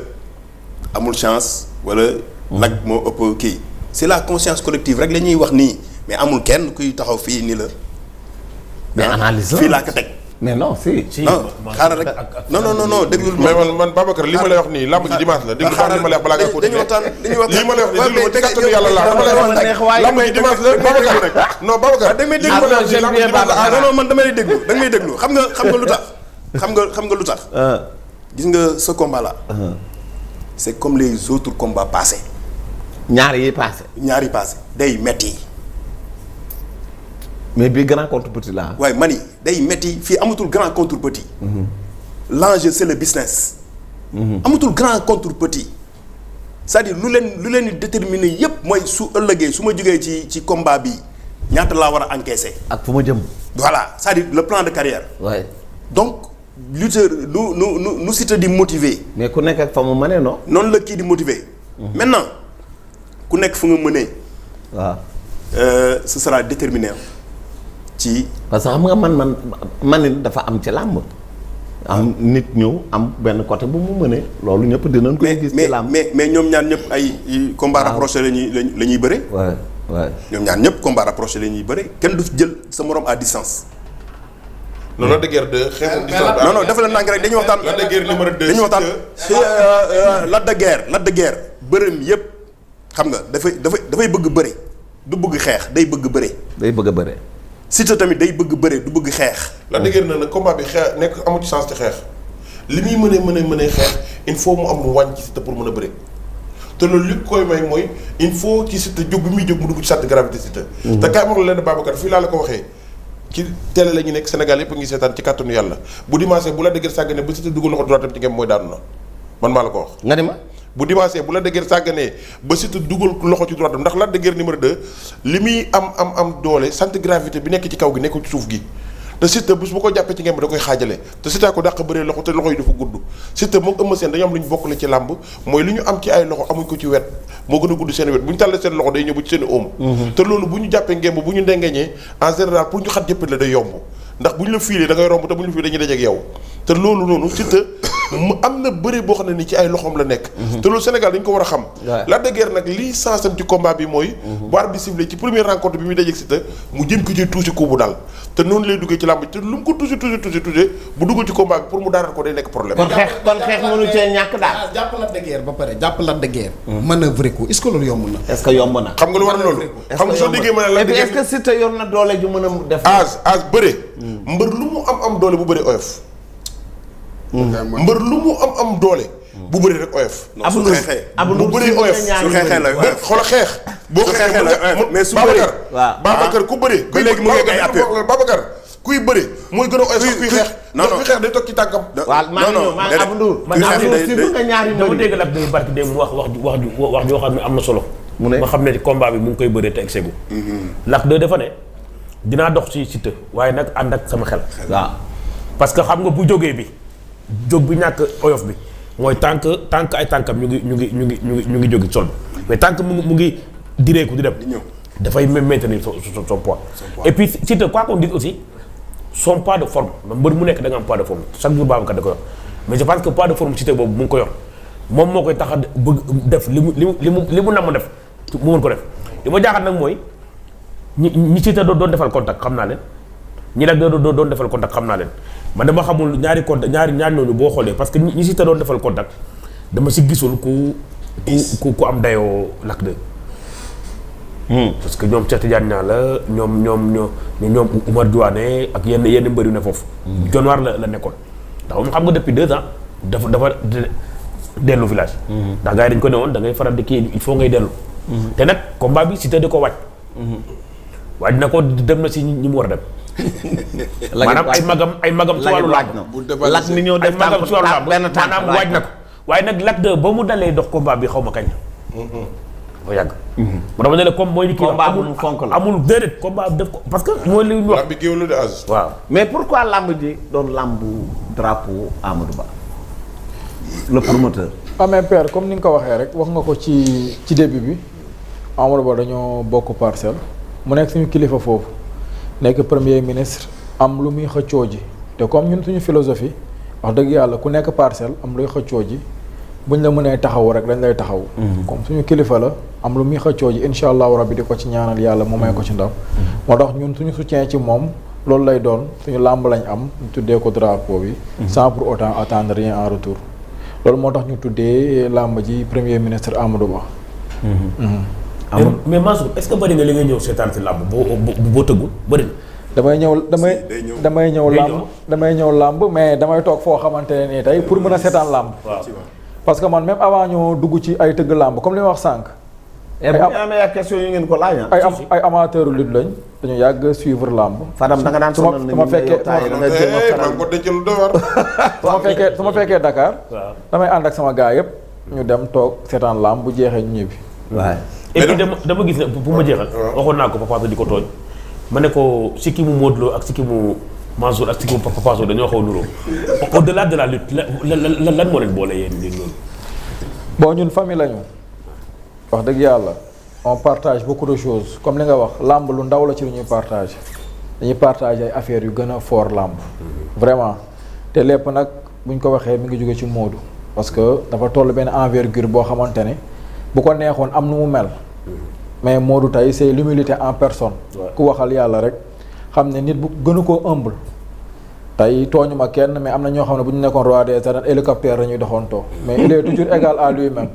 amul chance wala. Lac moo ëpp kii. c'est la conscience collective rek la ñuy wax nii mais amul kenn kuy taxaw fii ni la. mais analyse la fii laa ko teg. mais non si. non xaaral rek non déglul mais man Babacar li ma lay wax nii lamb ji dimanche la déglu xam li ma lay wax balaa nga dañuy waxtaan lii ma lay wax nii déglu ma tegatatu yàlla laa dama lay wax lamb ji dimanche la Babacar non Babacar da may déglu non man damay déglu da ngay déglu xam nga lu tax xam nga lu tax gis nga ce combat là c'est comme les autres combats passés ñaar yi passé day metti mais bii grand contre petit la waaye mani day metti fii amatul grand contre petit. L'enjeu c'est le business. amatul grand contre petit. c'est-à-dire lu leen di déterminer yépp mooy su ëllëgee su ma jógee ci combat bi ñaata laa war a encaisser. ak fu ma jëm. voilà c'est-à-dire le plan de carrière. waaye. donc lutteur nu Siteu di motiver. mais ku nekk ak fa mu mënee non. noonu la kii di motiver. maintenant ku nekk fu nga mënee. waaw. ce sera déterminant. ci parce que xam nga man dafa am ci làmb am nit ñëw am benn côté bu mu mënee loolu ñëpp dinañ koy gis ci làmb mais ñoom ñaar ñëpp ay combat rapproché la ñuy bëre waaw ñoom ñaar ñëpp combat rapproché la ñuy bëre kenn du jël sa morom à distance. non Lac de Guiers 2 xeexu distance non dafa la nang rek dañuy waxtaan. Lac de Guiers numéro 2 dañuy waxtaan Lac de Guiers bërëm yëpp xam nga dafay bëgg bëre du bëgg xeex day bëgg bëre. day bëgg a bëre. Siteu tamit day bëgg bëre du bëgg xeex. Lac de Guiers nag combat bi xeex nekk amu ci chance ci xeex li muy mënee xeex il faut mu am lu wàññi ci Siteu pour mën a bëre te loolu li koy may mooy il faut ci Siteu jóg bi muy jóg mu dugg ci centre de gravité Siteu. te kaay ma wax la leen Babacar fii laa la ko waxee ci télé la ñu nekk Sénégal yëpp a ngi seetaan ci kàttanu yàlla bu dimanche bu Lac de Guiers sàgganee ba Siteu dugal loxo droitam ci ngem mooy daanu na man maa la ko wax. nga ni ma. bu dimanche bu Lac de Guiers sàgganee ba Siteu dugal loxo ci droitam ndax Lac de Guiers numéro 2 li muy am doole centre gravité bi nekk ci kaw gi nekkul ci suuf gi te Siteu bés bu ko jàppee ci ngeen da koy xaajale te Siteu ko dàq bëree loxo te loxo yi dafa gudd Siteu moom Eumeu Sène dañoo am lu ñu bokkale ci làmb mooy li ñu am ci ay loxo amuñ ko ci wet moo gën a gudd seen wet bu ñu tàllee seen loxo day ñëw ba ci seen oom te loolu bu ñu jàppee ngemb bu ñu ndengeñee en général pour ñu xat jëppit la day yomb ndax bu ñu la fiilee da ngay romb te bu ñu la fiilee dañuy dajeek yow te loolu noonu Siteu mu am na bëre boo xam ne ni ci ay loxoom la nekk te loolu Sénégal dañ ko war a xam Lac de Guiers nag lii sensam ci combat bi mooy bu arbitre bi sifflé ci première rencontre bi muy dajeek Siteu mu jëm ko ci touché coup bu dal te noonu lay duggee ci làmb te lu mu ko touché bu duggul ci combat bi pour mu daaral ko day nekk problème kon xeex mënu cee ñàkk daal jàpp Lac de Guiers ba pare jàpp Lac de Guiers manœuvre ko est-ce que loolu yomb na est-ce que yomb na xam nga lu war loolu xam nga soo déggee mën a Lac de Guiers est-ce que Siteu yor na doole ju mën a def âge bëre mbër lu mu am doole bu bëre oyof mbër lu mu am doole bu bëri rek oyof. su xeexee bu bëri oyof su xeexee la oyof xoolal xeex. boo ko xeexee la oyof mais su bëree Babacar ku bëri. ba léegi mu ngi ay appel Babacar kuy bëri mooy gën a oyof sax kuy xeex. non kuy xeex day toog ci tànkam. waaw maa ngi ñëw maa ngi Abdou Ndour. man Abdou Ndour si nga ñaari dama dégg Lac de barki dem mu wax joo xam ne am na solo. mu ne ma xam ne combat bi mu ngi koy bëree te egg Lac de dafa ne dinaa dox ci Siteu waaye nag ànd ak sama xel. waaw parce que xam nga bu jógee bi jóg bi ñàkk oyof bi mooy tànk ay tànkam ñu ngi jógi sol bi mais tànk mu ngi direeku di dem dafay maintenir son poids et puis Siteu quoi qu'on dise aussi son poids de forme mbër mu nekk da nga am poids de forme chaque jour Babacar da ko yor mais je pense que poids de forme Siteu boobu mu ngi ko yor moom moo koy tax a bëgg def li mu nam def mu mën ko def li ma jaaxal nag mooy ñi Siteu doon defal contact xam naa leen ñi nag doon defal contact xam naa leen man dama xamul ñaari contact ñaari ñooñu boo xoolee parce que ñi Siteu doon defal contact dama si gisul ku am dayoo Lac de parce que ñoom Cheikh Tidiane Niang la ñoom Oumar Diouane ak yenn mbër yu ne foofu. Dionewar la nekkoon ndax moom xam nga depuis 2 ans dafa dellu village. ndax gars yi dañu ko ne woon da ngay faral di kii il faut ngay dellu. te nag combat bi Siteu di ko waaj. waaj na ko dem na si ñi mu war a dem. maanaam ay magam ci wàllu làmb. Lac mi ñëw def magam ci wàllu làmb maanaam waaj na ko. waaye nag Lac de ba mu dalee dox combat bi xaw ma kañ. dafa yàgg. ma dama ne la comme mooy. combat bu mu fonk la amul déedéet combat def ko parce que mooy li ñu wax. làmb bi géew la de âge. waaw mais pourquoi làmb ji doon làmbu drapeau Amadou Ba le promoteur. mais père comme ni nga ko waxee rek wax nga ko ci début bi Amadou Ba dañoo bokk parcelle mu nekk suñu kilifa foofu nekk premier ministre am lu muy xëccoo ji te comme ñun suñu philosophie wax dëgg yàlla ku nekk parcelle am luy xëccoo ji buñ la mënee taxaw rek dañ lay taxaw. comme suñu kilifa la am lu muy xëccoo ji incha allahu rabbi di ko ci ñaanal yàlla mu may ko ci ndam. moo tax ñun suñu soutien ci moom loolu lay doon suñu làmb lañ am ñu tuddee ko drapeau bi. sans pour autant attendre rien en retour. loolu moo tax ñu tuddee làmb ji premier ministre Amadou Ba. mais Mansour est-ce que bëri nga li nga ñëw seetaan si làmb boo tëggul bëri na. damay ñëw làmb mais damay toog foo xamante ne nii tey pour mën a seetaan làmb. parce que man même avant ñoo dugg ci ay tëgg làmb comme li ma wax sànq. ay question yu ngeen ko laaj ay amateur lutte lañ dañu yàgg suivre làmb. Fadam da nga daan sonal su ma fekkee Dakar. damay ànd ak sama gars yëpp. ñu dem toog seetaan làmb bu jeexee ñu ñibbi. waaw et puis dama gis ne bu ma jeexal. waxoon naa ko Papa Sow di ko tooñ. ma ne ko sikki mu Modou Lo ak sikki mu Mansour ak sikki mu Papa Sow dañoo xaw a nuroo au-delà de la lutte lan moo leen boole yéen loolu. bon ñun famille lañu. wax dëgg yàlla on partage beaucoup de choses comme li nga wax làmb lu ndaw la ci lu ñuy partage dañuy partage ay affaires yu gën a fort làmb vraiment te lépp nag buñ ko waxee mi ngi jóge ci Modou parce que dafa toll benn envergure boo xamante ne bu ko neexoon am nu mu mel mais Modou tey c'est l'humilité en personne ku waxal yàlla rek xam ne nit bu gënu koo humble tey tooñu ma kenn mais am na ñoo xam ne bu ñu nekkoon roi des arènes hélicoptère la ñuy doxantoo mais il est toujours égal à lui-même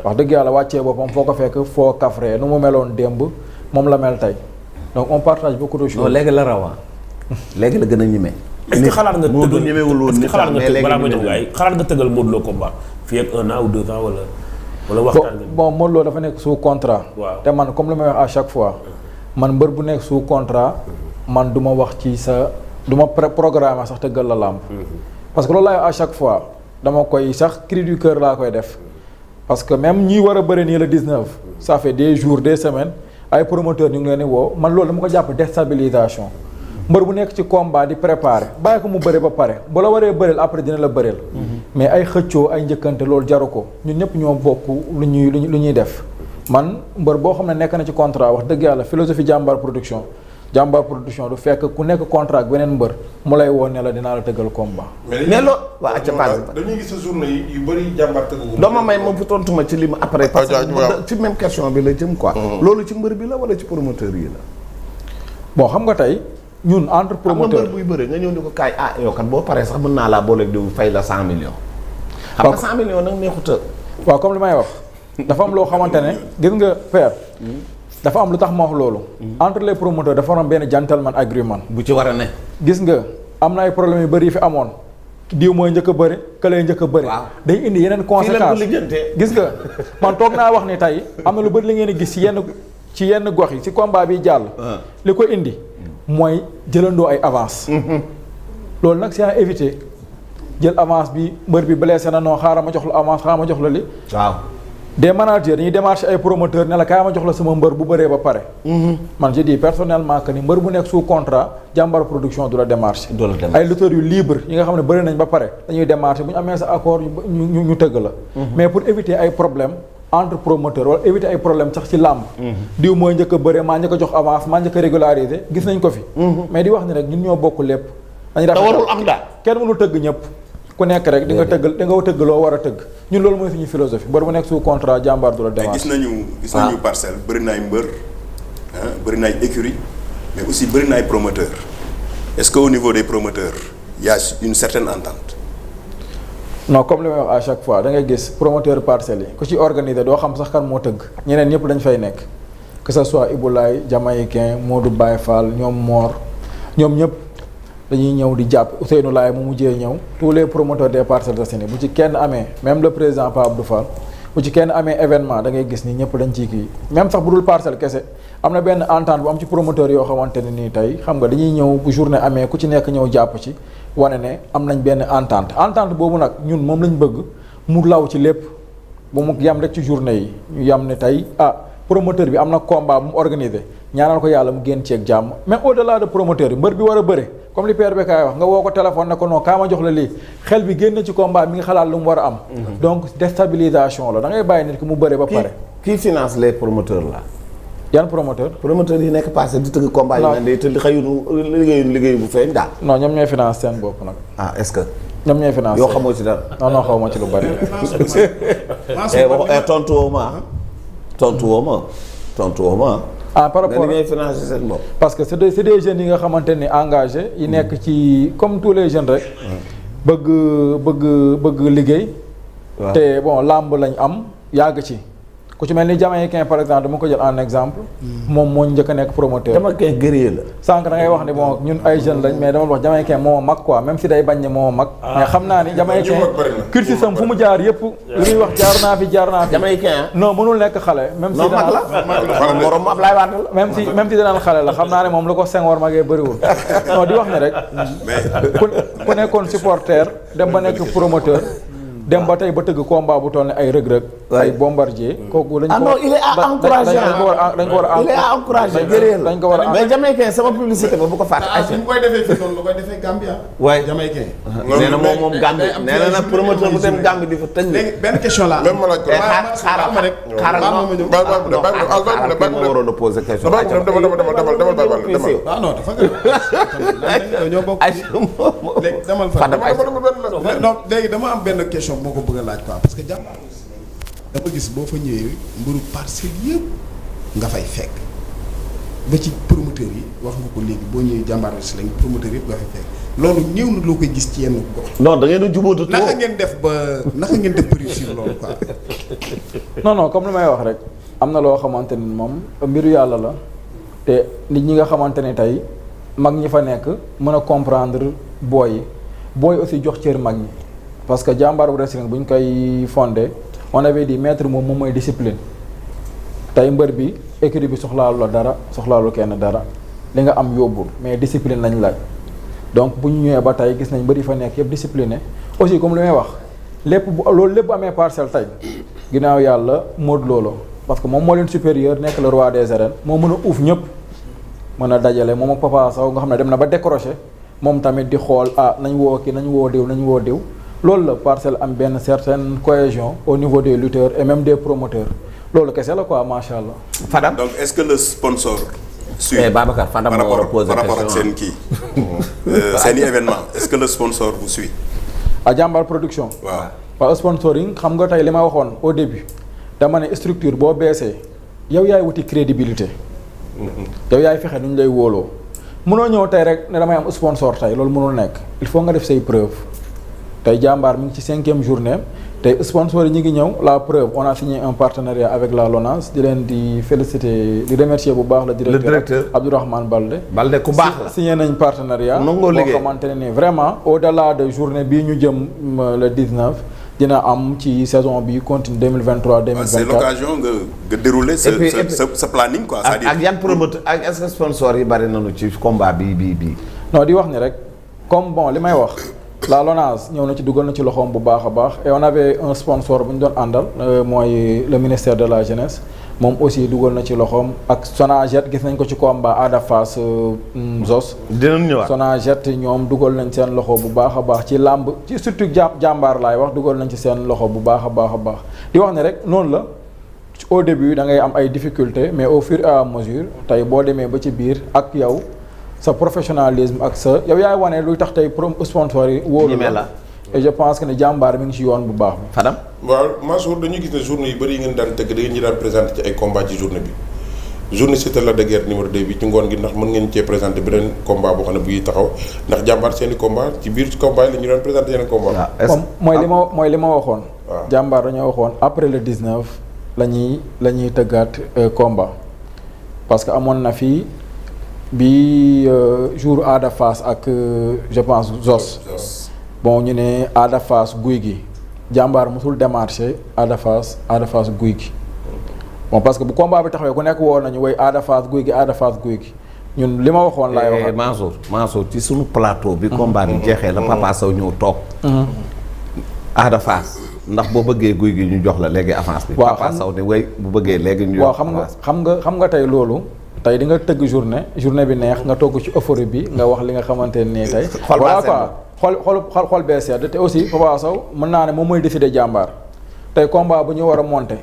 wax dëgg yàlla wàccee boppam foo ko fekk foo kafree nu mu meloon démb moom la mel tey donc on partage beaucoup de choses. non léegi la rawaa léegi la gën a ñeme. est-ce que xalaat nga Modou ñemewul woon nit xalaat nga tëggal Modou Lo combat fii ak 1 an ou 2 ans wala waxtaan nga. bon Modou Lo dafa nekk sous contrat. te man comme li may wax à chaque fois man mbër bu nekk sous contrat man du ma wax ci sa du ma programme sax tëggal la làmb. parce que loolu laay à chaque fois dama koy sax cri du cœur laa koy def. parce que même ñi war a bëri nii le 19 ça fait des jours des semaines ay promoteurs ñu ngi leen di woo man loolu dama ko jàpp déstabilisation mbër bu nekk ci combat di préparer bàyyi ko mu bëre ba pare bu la waree bëreel après dina la bëreel. mais ay xëccoo ay njëkkante loolu jaru ko ñun ñëpp ñoo bokk lu ñuy def man mbër boo xam ne nekk na ci contrat wax dëgg yàlla philosophie jàmbaar production du fekk ku nekk contrat ak beneen mbër mu lay woo ne la dinaa la tëggal combat. mais loolu waa ca paase dañuy gis sa journée yi yu bëri jàmbaar tëggu. doo ma may moom fi tontu ma ci li ma après. parce que ci même question bi la jëm quoi. loolu ci mbër bi la wala ci promoteur yi la. bon xam nga tey ñun entre promoteur am na mbër buy bëri nga ñëw ni ko kaay yow kat boo paree sax mën naa laa booleeg di fay la 100 millions. xam nga 100 millions nag neexut a. waaw comme li may wax dafa am loo xamante ne gis nga père. dafa am lu tax ma wax loolu. entre les promoteurs dafa am benn gentleman agreement. bu ci war a ne. gis nga am na ay problèmes yu bëri yi fi amoon diw mooy njëkk a bëri këlee njëkk a bëri. day indi yeneen conséquences gis nga man toog naa wax ni tey am na lu bëri li ngeen di gis ci yenn gox yi ci combat bi jàll. li ko indi mooy jëlandoo ay avance. loolu nag c'est à éviter jël avance bi mbër bi blessé na non xaaral ma jox la avance xaaral ma jox la li. waaw. des managers dañuy démarcher ay promoteurs ne la kaay ma jox la sama mbër bu bëree ba pare. man je dis personnellement que ni mbër bu nekk sous contrat jàmbar production du la démarcher. ay lutteurs yu libre yi nga xam ne bëri nañ ba pare dañuy démarcher bu ñu amee sa accord ñu tëgg la. mais pour éviter ay problèmes entre promoteurs wala éviter ay problèmes sax ci làmb. diw mooy njëkk a bëre maa njëkk a jox avance maa njëkk a régulariser gis nañ ko fi. mais di wax ni rek ñun ñoo bokk lépp. dañuy te warul am daal kenn mënul tëgg ñëpp. ku nekk rek di nga tëgg loo war a tëgg ñun loolu mooy suñu philosophie mbër bu nekk sous contrat jàmbaar du la démarche. gis nañu parcelle bëri na ay mbër bëri na ay écurie mais aussi bëri na ay promoteurs est-ce que au niveau des promoteurs il y a une certaine entente. non comme li may wax à chaque fois da ngay gis promoteur parcelles yi ku ci organisé doo xam sax kan moo tëgg ñeneen ñëpp dañ fay nekk que ce soit Iboulaye Jamaïcain Modou Baye Fall ñoom Mor ñoom ñëpp. dañuy ñëw di jàpp Ousseynou Laye mu mujjee ñëw tous les promoteurs des Parcelles Assainies bu ci kenn amee même le président Pape Abdou Fall bu ci kenn amee événement da ngay gis ni ñëpp dañ ciy kii même sax bu dul parcelle kese am na benn entente bu am ci promoteur yoo xamante ne nii tey xam nga dañuy ñëw bu journée amee ku ci nekk ñëw jàpp ci wane ne am nañ benn entente boobu nag ñun moom lañ bëgg mu law ci lépp bu mu yam rek ci journée yi ñu yam ne tey promoteur bi am na combat bu mu organisé ñaanal ko yàlla mu génn ceeg jàmm mais au delà de promoteur yi mbër bi war a bëre comme li père Bekaay wax nga woo ko téléphone ne ko non kaa ma jox la lii xel bi génn ci combat mi ngi xalaat lu mu war a am. donc déstabilisation la da ngay bàyyi nit ki mu bëre ba pare. qui finance les promoteurs là. yan promoteur. promoteurs yi nekk passé di tëgg combat yi ne te xëyunu liggéeyu bu feeñ daal. non ñoom ñooy finance seen bopp nag. est-ce que. ñoom ñooy finance yoo xamoo ci dara. non xaw ma ci lu bari. tontu woo ma. par rapport ngay financer seen bopp. parce que c'est des jeunes yi nga xamante ni engagés yi nekk ci comme tous les jeunes rek. bëgg liggéey. te bon làmb lañ am yàgg ci. ku ci mel ni Jamaïcain par exemple dama ko jël en exemple. moom moo njëkk a nekk promoteur. Jamaïcain guerrier la. sànq da ngay wax ni bon ñun ay jeunes lañ mais dama wax Jamaïcain moo ma mag quoi même si day bañ ne moo ma mag. mais xam naa ni Jamaïcain cursusam fu mu jaar yëpp. li muy wax jaar naa fi. Jamaïcain non mënul nekk xale. même si mag la morom Ablaye Wade la. même si danaan xale la xam naa ne moom lu ko Senghor magee bëriwul. non di wax ne rek. ku nekkoon supporter dem ba nekk promoteur. dem ba tey ba tëgg combat bu toll ne ay rëg-rëg. ay bombardier. kooku dañ ko non il est à encourager dañ ko war a il est à encourager dañ ko war a mais Jamaïcain sama publicité ba bu ko fàtte. fi mu koy defee fii noonu la koy defee Gambia. waay Jamaïcain. nee na moom Gambie nee na nag promoteur bu dem Gambie di fa tëj. léegi benn question la. même ma laaj ko xaaral ma waroon a poser question. non dafa ñoo bokk. léegi demal fa non léegi dama am benn question moo ko bëgg a laaj quoi parce que jàmbaar dama gis boo fa ñëwee mbëru parcelle yëpp nga fay fekk ba ci promoteur yi wax nga ko léegi boo ñëwee jàmbaar si lañ promoteur yëpp nga fay fekk loolu néew na loo koy gis ci yenn gox. non da ngeen a jubóotu naka ngeen def ba réussir loolu quoi. non comme li may wax rek am na loo xamante ni moom mbiru yàlla la te nit ñi nga xamante ni tey mag ñi fa nekk mën a comprendre booy aussi jox cër mag ñi. parce que jàmbaar bu wrestling bu ñu koy fondé on avait dit maître moom mooy discipline tey mbër bi écurie bi soxlaalu la dara soxlaalu kenn dara li nga am yóbbul mais discipline lañ laaj donc bu ñu ñëwee ba tey gis nañ mbër yi fa nekk yëpp discipliné aussi comme li may wax loolu lépp amee parcelle tey ginnaaw yàlla Modou Lo la parce que moom moo leen supérieur nekk le roi des arènes moo mën a uuf ñëpp mën a dajale moom ak Papa Sow nga xam ne dem na ba décroché moom tamit di xool nañ woo kii nañ woo diw loolu la Parcelles am benn certaine cohésion au niveau des lutteurs et même des promoteurs loolu kese la quoi macha allah. Fadam donc est-ce que le sponsor. suit Babacar Fadam moo war a poser par rapport ak seen kii seen i événement est-ce que le sponsor vous suit. Jàmbaar production. waaw sponsoring xam nga tey li ma waxoon au début dama ne structure boo beesee yow yaay wuti crédibilité. yow yaay fexe nu ñu lay wóoloo. mënoo ñëw tey rek ne damay am sponsor tey loolu mënul nekk il faut nga def say preuve tey Jàmbaar mi ngi ci 5e journée tey sponsor yi ñu ngi ñëw la preuve on a signé un partenariat avec la LONASE di leen di féliciter di remercier bu baax le directeur Abdourahmane Balde ku baax la signé nañ partenariat boo xamante ne ni vraiment au delà de journée bii ñu jëm le 19 dina am ci saison bi continue 2023 2024 c'est l'occasion nga dérouler ce planning quoi. c'est-à-dire ak yan promoteur ak est-ce que sponsor yi bari nañu ci combat bi non di wax ni rek comme bon li may wax la LONASE ñëw na ci dugal na ci loxoom bu baax a baax et on avait un sponsor bu ñu doon àndal mooy le ministère de la jeunesse moom aussi dugal na ci loxoom ak Sonaget gis nañ ko ci combat Ada Fass Zos. dinañ ñëwaat Sonaget ñoom dugal nañ seen loxo bu baax a baax ci làmb ci surtout Jàmbaar laay wax dugal nañ ci seen loxo bu baax a baax di wax ne rek noonu la au début da ngay am ay difficultés mais au fur et à mesure tey boo demee ba ci biir ak yow. sa professionnalisme ak sa yow yaay wane luy tax tey sponsor yi wóolu la et je pense que ne Jàmbaar mi ngi ci yoon bu baax bi Fadam waaw Mansour dañuy gis ne journée yu bëri yi ngeen daan tëgg da ngeen ñi daan présenté ci ay combat ci journée bi journée Siteu Lac de Guiers numéro 2 bi ci ngoon gi ndax mën ngeen cee présenté beneen combat boo xam ne buy taxaw ndax Jàmbaar seen i combat ci biir combat yi la ñu daan présenté yeneen combat mooy li ma waxoon Jàmbaar dañoo waxoon après le 19 la ñuy tëggaat combat parce que amoon na fii bi jour Ada Fass ak je pense Zos bon ñu ne Ada Fass guy gi Jàmbaar mosul démarché Ada Fass guy gi bon parce que bu combat bi taxawee ku nekk woo nañu way Ada Fass guy gi ñun li ma waxoon laay wax Mansour ci suñu plateau bi combat bi jeexee la Papa Sow ñëw toog Ada Fass ndax boo bëggee guy gi ñu jox la léegi avance bi Papa Sow ne way bu bëggee léegi ñu jox xam nga tey loolu tey di nga tëgg journée bi neex nga togg ci euphorie bi nga wax li nga xamante ne nii tey voilà quoi xool bee sedd te aussi Papa Sow mën naa ne moom mooy décider Jàmbaar tey combat bu ñu war a monter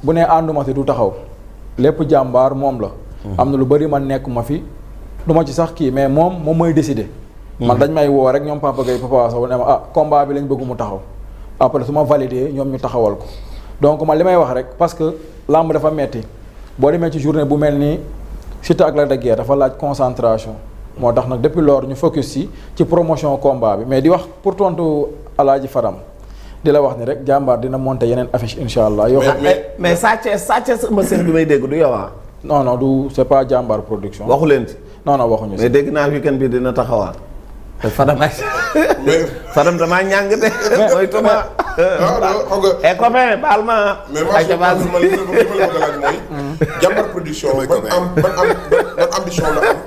bu nee ànduma si du taxaw lépp Jàmbaar moom la am na lu bëri man nekkuma fi du ma ci sax kii mais moom mooy décider man dañ may woo rek ñoom Papa Gueye Papa Sow ne ma combat bi lañ bëgg mu taxaw après su ma validé ñoom ñu taxawal ko donc man li may wax rek parce que lamb dafa metti boo demee ci journée bu mel nii Siteu ak Lac de Guiers dafa laaj concentration moo tax nag depuis lors ñu focus ci promotion combat bi mais di wax pour tontu Alaaji Fadam di la wax ni rek Jàmbaar dina monter yeneen affiche insha allah yoo xam mais Sa Thiès machine bi may dégg du yow non du c'est pas Jàmbaar production waxu leen ci non waxuñu si mais dégg naa weekend bi dina taxawaat Fadam ak Fadam damaa ñàng de mooy tuma copain baal ma mais ma li ma bëgg a laaj mooy Jàmbaar production ban ambition la am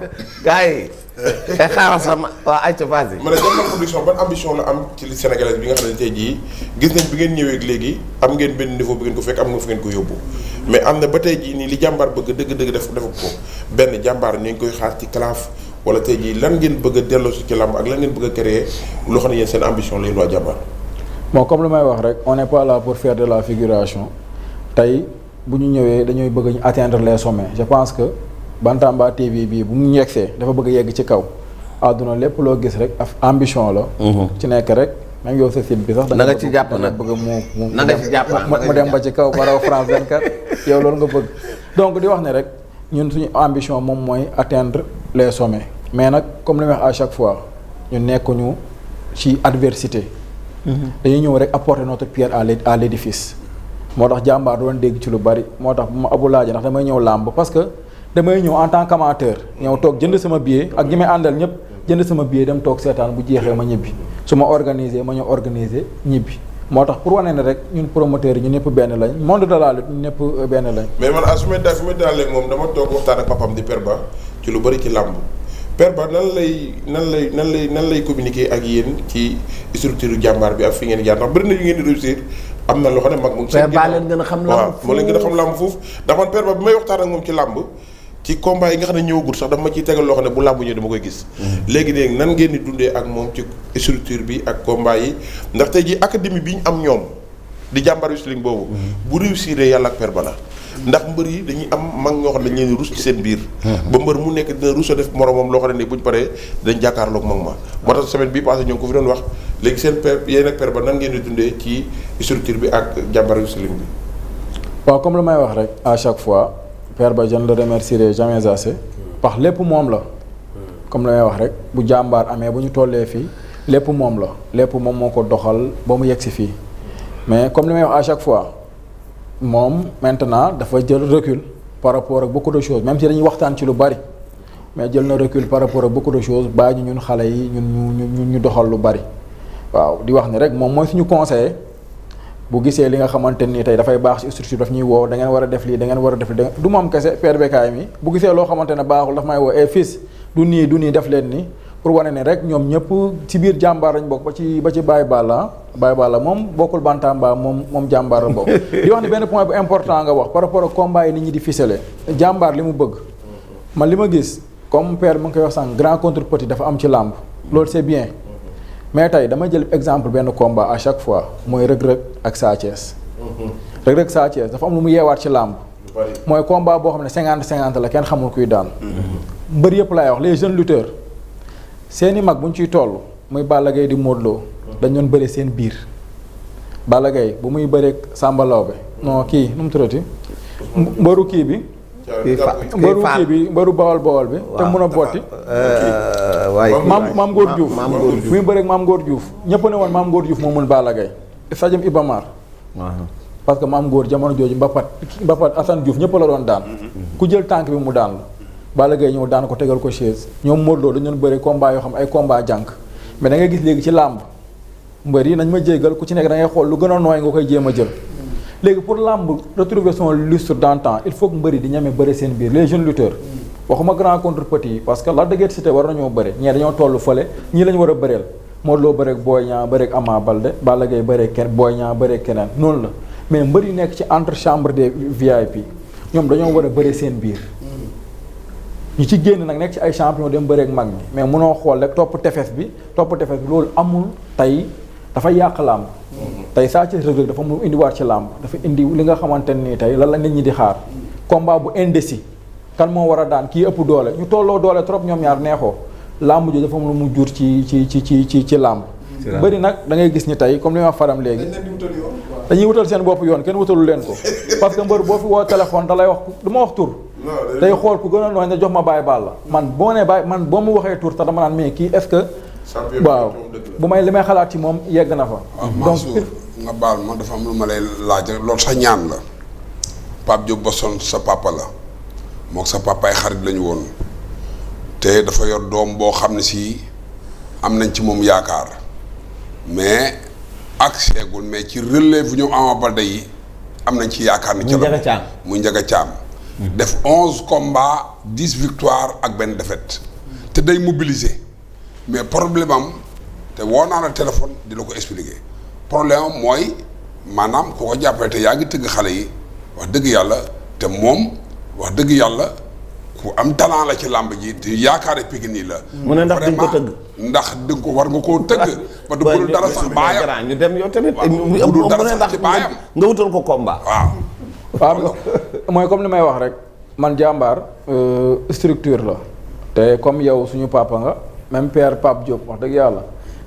gars yi xaaral sama waa ayca vas-y ma ne Jàmbaar production ban ambition la am ci li sénégalais bi nga xam ne tey jii gis nañ bi ngeen ñëwee léegi am ngeen benn niveau bi ngeen ko fekk am nga fu ngeen ko yóbbu mais am na ba tey jii nii li Jàmbaar bëgg dëgg-dëgg def ko benn Jàmbaar ñu ngi koy xaar ci CLAF wala tey jii lan ngeen bëgg a delloosi ci làmb ak lan ngeen bëgg a créer loo xam ne yéen seen ambition la yéen waa Jàmbaar. bon comme lu may wax rek on n'est pas là pour faire de la figuration tey bu ñu ñëwee dañuy bëgg ñu atteindre les sommets je pense que Bantamba TV bii bu mu yegsee dafa bëgg a yegg ci kaw àdduna lépp loo gis rek ambition la. ci nekk rek même yow sa site bi sax. na nga ci jàpp nag bëgg mu dem ba ci kaw ba raw France 24 yow loolu nga bëgg donc di wax ne rek ñun suñu ambition moom mooy atteindre les sommets mais nag comme li may wax à chaque fois ñu nekkuñu ci adversité. dañuy ñëw rek apporter notre pierre à l'édifice moo tax Jàmbaar doon dégg ci lu bari moo tax bu ma abu laaja ndax damay ñëw làmb parce que damay ñëw en tant qu'amateur ñëw toog jënd sama billet ak ñi may àndal ñëpp jënd sama billet dem toog seetaan bu jeexee ma ñibbi su ma organiser ma ñëw organiser ñibbi moo tax pour wane ne rek ñun promoteurs yi ñu ñëpp benn lañ monde de la lutte ñu ñëpp benn lañ. mais man su ma daal moom dama toog waxtaan ak papam di Père Ba ci lu bari ci làmb Père Ba nan lay communiquer ak yéen ci structure Jàmbaar bi ak fi ngeen jaar ndax bëri na yu ngeen di réussir am na loo xam ne mag mu ngi seen Père Ba leen gën a xam làmb moo leen gën a xam làmb foofu ndax man Père Ba bi may waxtaan ak moom ci làmb ci combat yi nga xam ne ñëwagul sax dafa ma ciy tegal loo xam ne bu làmb ñëw dama koy gis. léegi léegi nan ngeen di dundee ak moom ci structure bi ak combat yi ndax tey jii académie bi ñu am ñoom di jàmbaar wrestling boobu. bu réussir yàlla ak Père Balla. ndax mbër yi dañuy am mag ñoo xam ne dañ leen rus ci seen biir. ba mbër mu nekk dina rus a def moromam loo xam ne nii buñ paree dañ jàkkaarloog mag ma. moo tax semaine bii passé ñoo ngi ko fi doon wax léegi seen père yéen ak Père Balla nan ngeen di dundee ci structure bi ak jàmbaar wrestling bi. waaw comme lu may wax rek à chaque fois Père Ba je ne le remercierai jamais assez. parce que lépp moom la. comme lu may wax rek bu jàmbaar amee bu ñu tollee fii lépp moom la lépp moom moo ko doxal ba mu yegg si fii mais comme li may wax à chaque fois. moom maintenant dafa jël recul par rapport ak beaucoup de choses même si dañuy waxtaan ci lu bari mais jël na recul par rapport ak beaucoup de choses bàyyi ñun xale yi ñu doxal lu bari waaw di wax ni rek moom mooy suñu conseiller bu gisee li nga xamante nii tey dafay baax ci structure daf ñuy woo da ngeen war a def lii da ngeen war a def lii du moom kese Père Bécaye mi bu gisee loo xamante ne baaxul daf may woo fils du nii def leen nii pour wane ne rek ñoom ñëpp ci biir jàmbaar lañ bokk ba ci Baye Balla moom bokkul Bantamba moom jàmbaar la bokk. di wax ni benn point bu important nga wax par rapport ak combat yi nit ñi di ficelé jàmbaar li mu bëgg man li ma gis comme père mu ngi koy wax sànq grand contre petit dafa am ci làmb loolu c'est bien mais tey dama jël exemple benn combat à chaque fois mooy Reug Reug ak Sa Thiès. Reug Reug Sa Thiès dafa am lu mu yeewaat ci làmb. mooy combat boo xam ne 50-50 la kenn xamul kuy daan. mbër yëpp laay wax les jeunes lutteurs. seeni mag bu ñu ciy toll muy Balla Gaye di Modou Lo dañ doon bëre seen biir Balla Gaye bu muy bëreeg Samba Lawbe non kii nu mu tuddati mbëru kii bi mbëru bawol bi te mun a botti maam Ngor Diouf muy bëreeg maam Ngor Diouf ñëpp ne woon maam Ngor Diouf moo mun Balla Gaye stadium Iba Mar parce que maam Ngor jamono jooju mbapat Assane Diouf ñëpp la doon daan ku jël tànk bi mu daan la Balla Gaye ñëw daan ko tegal ko chaise ñoom Modou Lo dañu doon bëri combat yoo xam ay combat jànk mais da ngay gis léegi ci làmb mbër yi nañ ma jéggal ku ci nekk da ngay xool lu gën a nooy nga koy jéem a jël léegi pour làmb retrouver son lustre d'antan il faut que mbër yi di ñeme bëri seen biir les jeunes lutteurs waxuma grand contre petit parce que la dëggeet cité war nañoo bëri ñee dañoo toll fële ñii lañu war a bëreel Modou Lo bëreeg Boy Niang bëreeg Ama Baldé Balla Gaye bëreeg Boy Niang bëreeg keneen noonu la mais mbër yi nekk ci entre chambre des VIP ñoom dañoo war a bëri seen biir ñu ci génn nag nekk ci ay champion dem bëreeg mag ñi mais mënoo xool rek topp tefes bi loolu amul tey dafa yàq làmb tey Sa Thiès Reug Reug dafa mu indiwaat ci làmb dafa indi li nga xamante nii tey lan la nit ñi di xaar combat bu indécis kan moo war a daan kii ëpp doole ñu tolloo doole trop ñoom ñaar neexoo làmb ji dafa am lu mu jur ci làmb bëri nag da ngay gis ni tey comme li ma faram léegi dañuy wutal seen bopp yoon kenn wutalu leen ko parce que mbër boo fi woo téléphone da lay wax du ma wax tur day xool ku gën a nooy ne jox ma Baye Balla man boo nee Baye man boo mu waxee tur te dama naan mais kii est-ce que waaw bu may li may xalaat ci moom yegg na fa donc nga baal ma dafa am lu ma lay laaj rek loolu sa ñaan la Pape Diop Boston sa papa la mook sa papa ay xarit lañu woon te dafa yor doom boo xam ne si am nañ ci moom yaakaar mais ak seegul mais ci relève ñoom Ama Baldé yi am nañ ci yaakaar ni ci la muy Njaga Caam def 11 combats 10 victoires ak benn défaite te day mobiliser mais problème am te woo naa la téléphone di la ko expliquer problème am mooy maanaam ku ko jàppale te yaa ngi tëgg xale yi wax dëgg yàlla te moom wax dëgg yàlla ku am talent la ci làmb ji te yaakaare Pikine nii la. mu ne ndax di nga ko tëgg. ndax di nga ko war nga koo tëgg. parce que bu dul dara sax baayam ñu dem yow tamit. bu dul dara sax ci baayam nga wutal ko combat. waaw mooy comme li may wax rek man jàmbaar structure la te comme yow suñu papa nga même père Pape Diop wax dëgg yàlla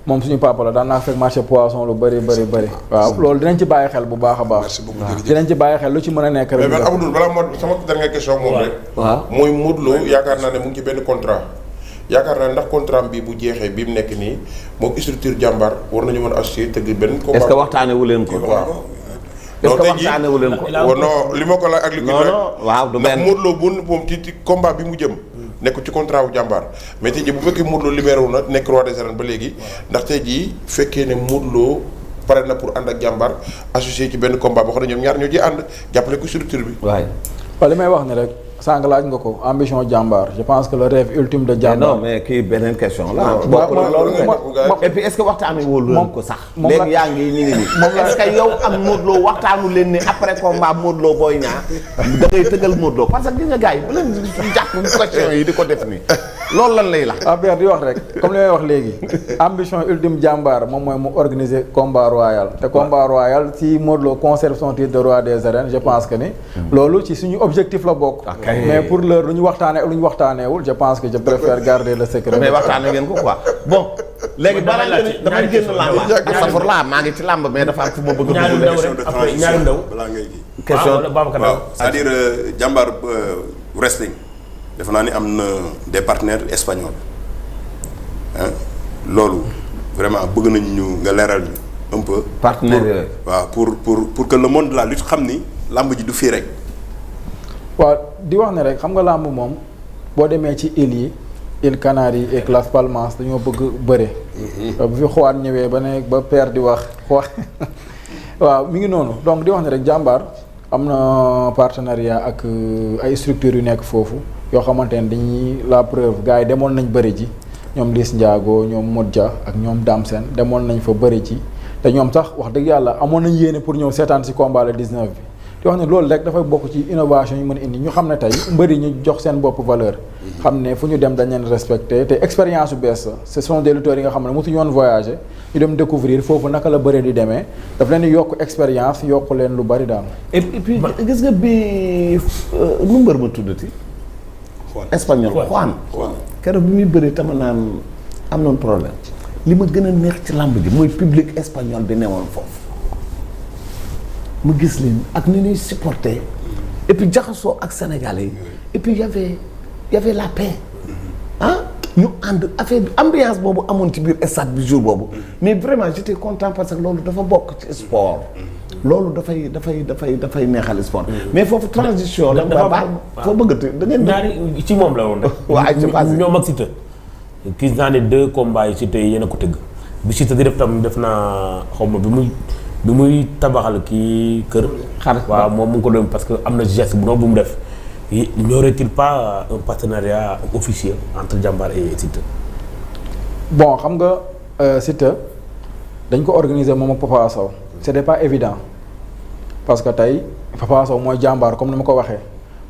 moom suñu papa la daan naa fekk marché poisson lu bëri waaw loolu dinañ ci bàyyi xel bu baax a baax. merci beaucoup dinañ ci bàyyi xel lu ci mën a nekk rek. mais Abdou balaa moo sama dernière question moom rek. waaw mooy Modou Lo yaakaar naa ne mu ngi ci benn contrat. yaakaar naa ndax contrat bi bu jeexee bi mu nekk nii moom structure jàmbaar war nañu mën a associer tëgg benn. combat est-ce que waxtaanee wu leen ko. waaw. est-ce que waxtaanee wu leen ko. non li ma ko laaj ak li. non waaw du benn ndax Modou Lo bu moom ci combat bi mu jëm. nekk ci contrat wu jàmbaar mais tey jii bu fekkee Modou Lo libéré wu na nekk roi des arènes ba léegi ndax tey jii fekkee ne Modou Lo pare na pour ànd ak jàmbaar associé ci benn combat boo xam ne ñoom ñaar ñoo ci ànd jàppale ko structure bi. waaye. waaw li may wax ni rek sànq laaj nga ko ambition jàmbaar je pense que le rêve ultime de jàmbaar. non mais kii beneen question la. et puis est-ce que waxtaanee wóolu leen ko sax. léegi yaa ngi ñu ngi nii. est-ce que yow am Modou Lo waxtaanu leen ni après combat Modou Lo Boy Niang da ngay tëgal Modou Lo parce que gis nga gars yi bu leen jàpp question yi di ko def nii loolu lan lay la. Abdou di wax rek comme li may wax léegi ambition ultime jàmbaar moom mooy mu organiser combat royal te combat royal si Modou Lo conserve son titre de roi des arènes je pense que ni. loolu ci suñu objectif la bokk. mais pour l'heure lu ñu waxtaanee lu ñu waxtaaneewul je pense que je préfère garder le secret. mais waxtaanee ngeen ko quoi bon. léegi balaa ngeen damay génn làmb astafurlah maa ngi ci làmb mais dafa am fu ma bëgg a. ñaari ndaw rek après ñaari ndaw balaa ngay ji. question waaw c'est-à-dire jàmbaar wrestling defe naa ni am na des partenaires espagnols loolu vraiment bëgg nañu ñu nga leeral un peu. partenaires yooyu. waaw pour que le monde de la lutte xam ni làmb ji du fii rek. waaw di wax ne rek xam nga làmb moom boo demee ci îles yi îles Canaries et Las Palmas dañoo bëgg bëre. bu fi xuwaat ñëwee ba ne ba père di wax xuwaat waaw mi ngi noonu donc di wax ne rek jàmbaar am na partenariat ak ay structures yu nekk foofu yoo xamante ne dañuy la preuve gars yi demoon nañ bëri ji ñoom Liss Ndiago ñoom Modja ak ñoom Dame Sène demoon nañ fa bëri ji te ñoom sax wax dëgg yàlla amoon nañ yéene pour ñëw seetaan si combat le 19 bi. di wax ne loolu rek dafay bokk ci innovation yi mën a indi ñu xam ne tey mbëri ñu jox seen bopp valeur xam ne fu ñu dem dañ leen respecté te expérience bu bees ce sont des lutteurs yi nga xam ne mosuñu woon voyager ñu dem découvrir foofu naka la bëree di demee daf leen di yokk expérience yokk leen lu bari daal. et puis gis nga bi nu mbër ma tuddati. espagnol Juan keroog bi muy bëree tama naan am nañ problème li ma gën a neex ci làmb ji mooy public espagnol bi newoon foofu. mu gis leen ak ni ñuy supporter et puis jaxasoo ak Sénégalais yi et puis y avait la paix ñu ànd affaire bi ambiance boobu amoon ci biir stade bi jour boobu mais vraiment j'étais content parce que loolu dafa bokk ci sport loolu dafay neexal sport mais foofu transition la ba foo bëggati da ngeen ñaari ci moom la woon rek waaw ñoom ak Siteu gis naa ne 2 combats yi Siteu yi yéen a ko tëgg bi Siteu di def tam def naa xaw ma bi muy tabaxal kii kër. xarit waaw moom mu ngi ko doon parce que am na geste bu mu def n'aurait-il pas un partenariat officiel entre Jambar et Siteu. bon xam nga Siteu dañ ko organiser moom ak Papa Sow c'était pas évident parce que tey Papa Sow mooy Jambar comme ni ma ko waxee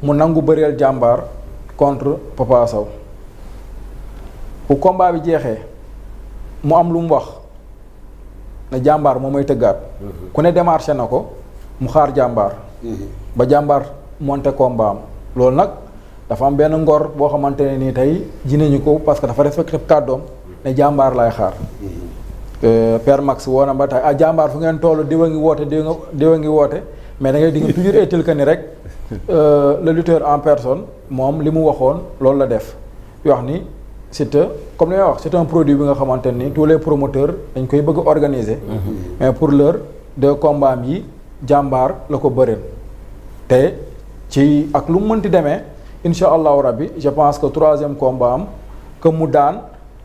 mu nangu bëreel Jambar contre Papa Sow bu combat bi jeexee mu am lu mu wax. ne jàmbaar moom may tëggaat ku ne démarché na ko mu xaar jàmbaar ba jàmbaar monté combat am loolu nag dafa am benn ngor boo xamante ne nii tey ji nañu ko parce que dafa respecté kàddoom ne jàmbaar lay xaar Père Max woo na ba tey jàmbaar fu ngeen toll diwa ngi woote diwa ngi woote mais da ngay di nga toujours est-il que ni rek le lutteur en personne moom li mu waxoon loolu la def wax ni Siteu comme li may wax c'est un produit bi nga xamante ni tous les promoteurs dañ koy bëgg organiser. mais pour l'heure 2 combats yi jàmbaar la ko bëreel. te ci ak lu mu mënti demee incha allahu rabbi je pense que 3e combat am que mu daan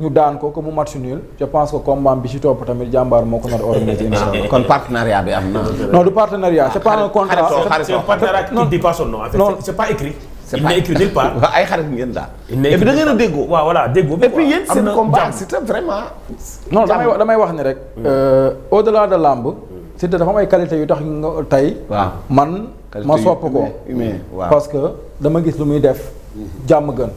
ñu daan ko que mu match nul je pense que combat bi ci topp tamit jàmbaar moo ko nar organiser incha allah. kon partenariat bi am na. non du partenariat c'est pas un contrat. c'est un partenariat qui dit pas son nom. En fait, c'est pas écrit. il n'est écrit nulle part. waaw ay xarit ngeen daal. et puis da ngeen a déggoo. waaw voilà déggoo. et puis yéen seen combat Siteu vraiment. non damay wax ni rek. au-delà de lamb. Siteu dafa am ay qualité yu tax nga tey. waaw man ma sopp ko. parce que dama gis lu muy def jàmm gën.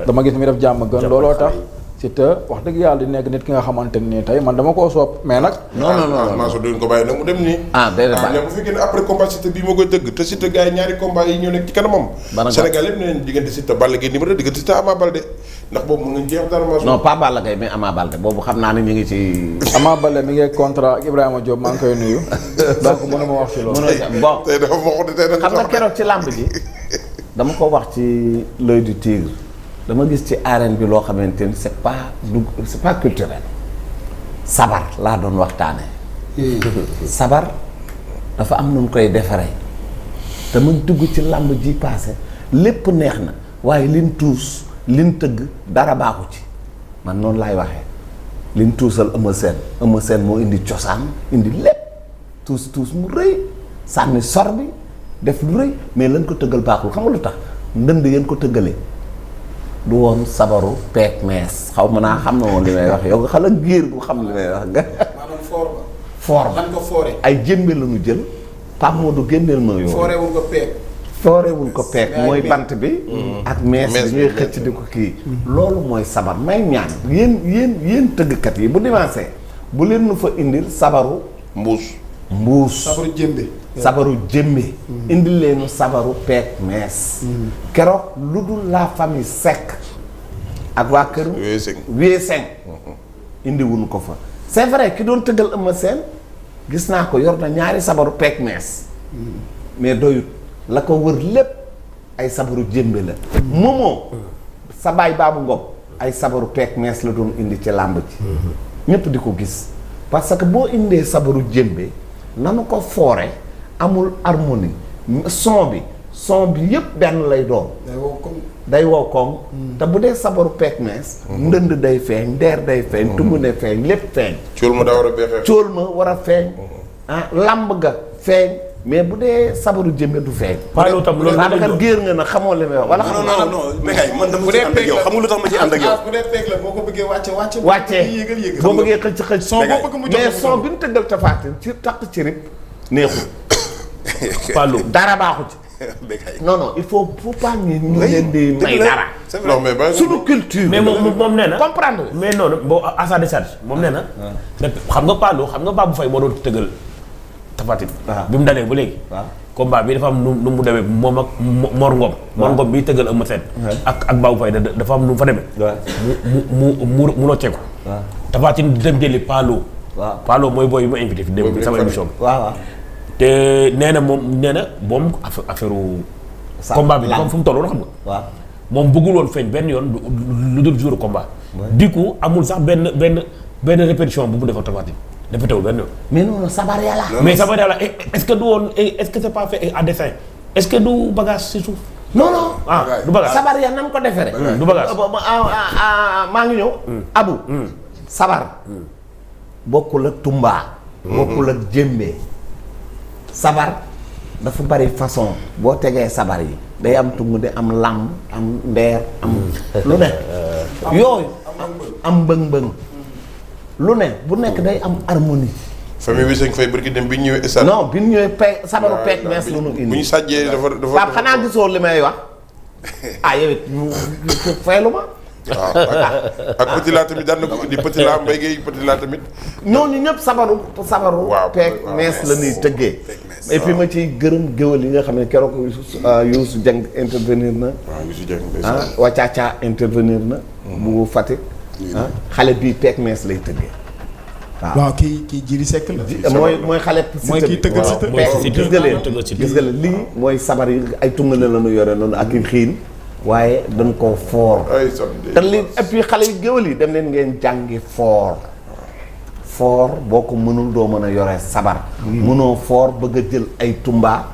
dama gis lu muy def jàmm gën looloo tax. Siteu wax dëgg yàlla di nekk nit ki nga xamante nii tey man dama koo sopp mais nag. non maa so duñ ko bàyyi nag mu dem nii. déedéet mais bu fekkee ne après combat Siteu bii moo koy dëgg te Siteu gars yi ñaari combat yi ñoo nekk ci kanamam. Sénégal yëpp nee nañ diggante Siteu Balla Gaye numéro diggante Siteu Ama Baldé ndax boobu mën nga jeex dara maa so. non pas Balla Gaye mais Ama Baldé boobu xam naa ne ñu ngi ci. Ama Baldé mi ngi contrat ak Ibrahima Diop maa ngi koy nuyu. donc mënuma wax ci loolu. bon tey dafa ma wax tey xam nga keroog ci làmb ji dama ko wax ci l'œil du tigre dama gis ci arène bi loo xamante ni c'est pas culturel sabar laa doon waxtaane sabar dafa am nu koy defaree te mu dugg ci làmb ji passé lépp neex na waaye liñ tuus liñ tëgg dara baaxu ci man noonu laay waxee liñ tuusal Eumeu Sène moo indi cosaan indi lépp tuus mu rëy sànni sor bi def lu rëy mais lañ ko tëggal baaxul xam nga lu tax ndënd yéen ko tëggalee du woon sabaru peeg mees xaw ma naa xam na woon li may wax yow nga xala giir gu xam li may wax nga maanaam foor ba. foor ba lan ko foore. ay jëmbe la ñu jël Pape Modou génneel ma yow foorewul ko peeg. foorewul ko peeg mooy bant bi ak mees bi ñuy xëcc di ko kii loolu mooy sabar may ñaan yéen tëggkat yi bu dimanche bu leen nu fa indil sabaru mbuus sabaru jëmbe. sabaru jëmbe indi leenu sabaru peeg mees keroog lu dul la famille Seck ak waa kër Wee Seng indi wuñu ko fa c'est vrai ki doon tëggal Eumeu Sène gis naa ko yor na ñaari sabaru peeg mees mais doyut la ko wër lépp ay sabaru jëmbe la moomoo sa baay Baabu Ngom ay sabaru peeg mees la doon indi ci làmb ji ñépp di ko gis parce que boo indee sabaru jëmbe nanu ko foore amul harmonie son bi yépp benn lay doon day wow koŋ te bu dee sabaru peeg mees ndënd day feeñ ndeer day feeñ tungu ne feeñ lépp feeñ cóol ma war a feeñ lamb ga feeñ mais bu dee sabaru jëmbe du feeñ Paaloo tam loolu Babacar géer nga na xamoo li may wax wala non Bécaye man dama ci ànd ak yow xam nga lu tax ma ci ànd ak yow bu dee peeg la boo ko bëggee wàcce. wàccee yéegal boo bëggee xëcc son boo bëgg mu jox mais son bi ñu tëggal tafaatin ci takk ci rib neexul Paaloo dara baaxu ci Bécaye non il faut pas ñu leen di may dara non mais ba suñu culture mais moom nee na comprendre mais noonu boo à sa décharge moom nee na xam nga Paaloo xam nga Babou Faye moo doon tëggal Tafatin bi mu dalee ba léegi combat bi dafa am nu mu demee moom ak Mor Ngom bi tëggal Eumeu Sène ak Babou Faye dafa am nu mu fa demee mu rocceeku Tafatin di dem jëli Paaloo mooy booy yu ma invité fi dem sama émission bi waaw te nee na moom affaire combat bi dafa fu mu tolloon xam nga waaw moom bëggul woon feeñ benn yoon lu dul jour combat du coup amul sax benn répétition bu mu defa Tafatin dafa teewul benn yoon mais non sabar yàlla mais sabar yàlla est-ce que du woon est-ce que c'est pas fait à dessein est-ce que du bagage si suuf non du bagage sabar ya nan ko defere du bagage maa ngi ñëw abu sabar bokkul ak tumbaa bokkul ak jëmbe sabar dafa bari façon boo tegee sabar yi day am tungu di am lamb am ndeer am lu ne yooyu am mbëng-mbëng lu ne bu nekk day am harmonie famille bi sañ fay barki dem bi ñu ñëwee stade non bi ñu ñëwee peeg sabaru peeg mees lu nu indi bu ñu sàjjee dafa Pape xanaa gisoo li may wax yow it feelu ma waaw ak Petit La tamit daan na ko indi Petit La Mbaye Gueye Petit La tamit ñooñu ñëpp sabaru waaw peeg mees la ñuy tëggee et puis ma ciy gërëm géwël yi nga xam ne keroog Youssou Dieng intervenir na waaw Youssou Dieng Wacaca intervenir na bu Fatick xale bii peeg mees lay tëggee waaw kii Jiri Seck la mooy xale mooy kii tëggal si gis nga leen gis nga leen lii mooy sabar yi ay tungale la ñu yore noonu ak i xiin waaye dañ koo foor te li et puis xale yu géwël yi dem leen ngeen jàngi foor boo ko mënul doo mën a yore sabar mënoo foor bëgg a jël ay tumba